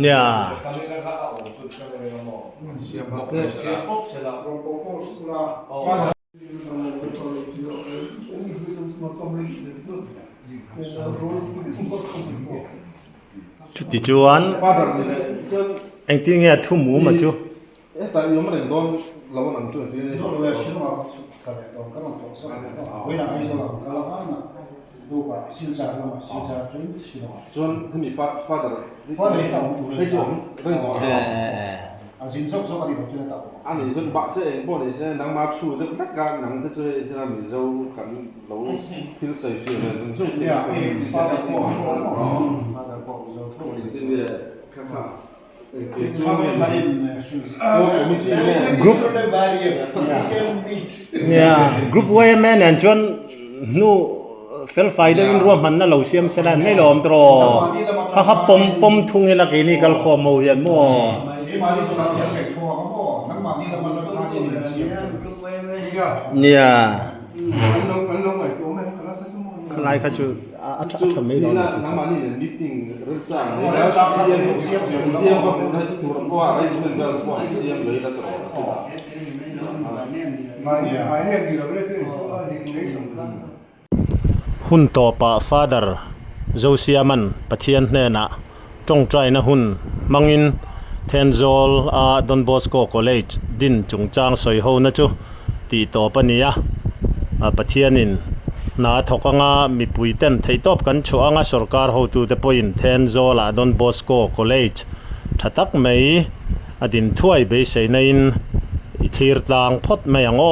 Nia. Chuti chuan engtin nge a thu mum a chu? Group nia group yma nen chuan hnu fel fai deuhin ruahmanna lo siam sela an mai lo awm tawh kha kha pawm pawm thung ila keini kalkhawm ho hian maw. Nia khalai kha chu a tha a tha mai lo a ni. Hun tawpah Father Zosiaman Pathian hnenah tawngtaina hun hmangin Thenzawl a Don Bosco College din chungchang sawi hona chu tih tawp a ni a. Pathianin hna a thawk anga mipui ten theihtawp kan chhuah anga sorkar hotute pawhin Thenzawl ah Don Bosco College tha tak mai a din thuai beiseina in i thlir tlang phawt mai ang aw.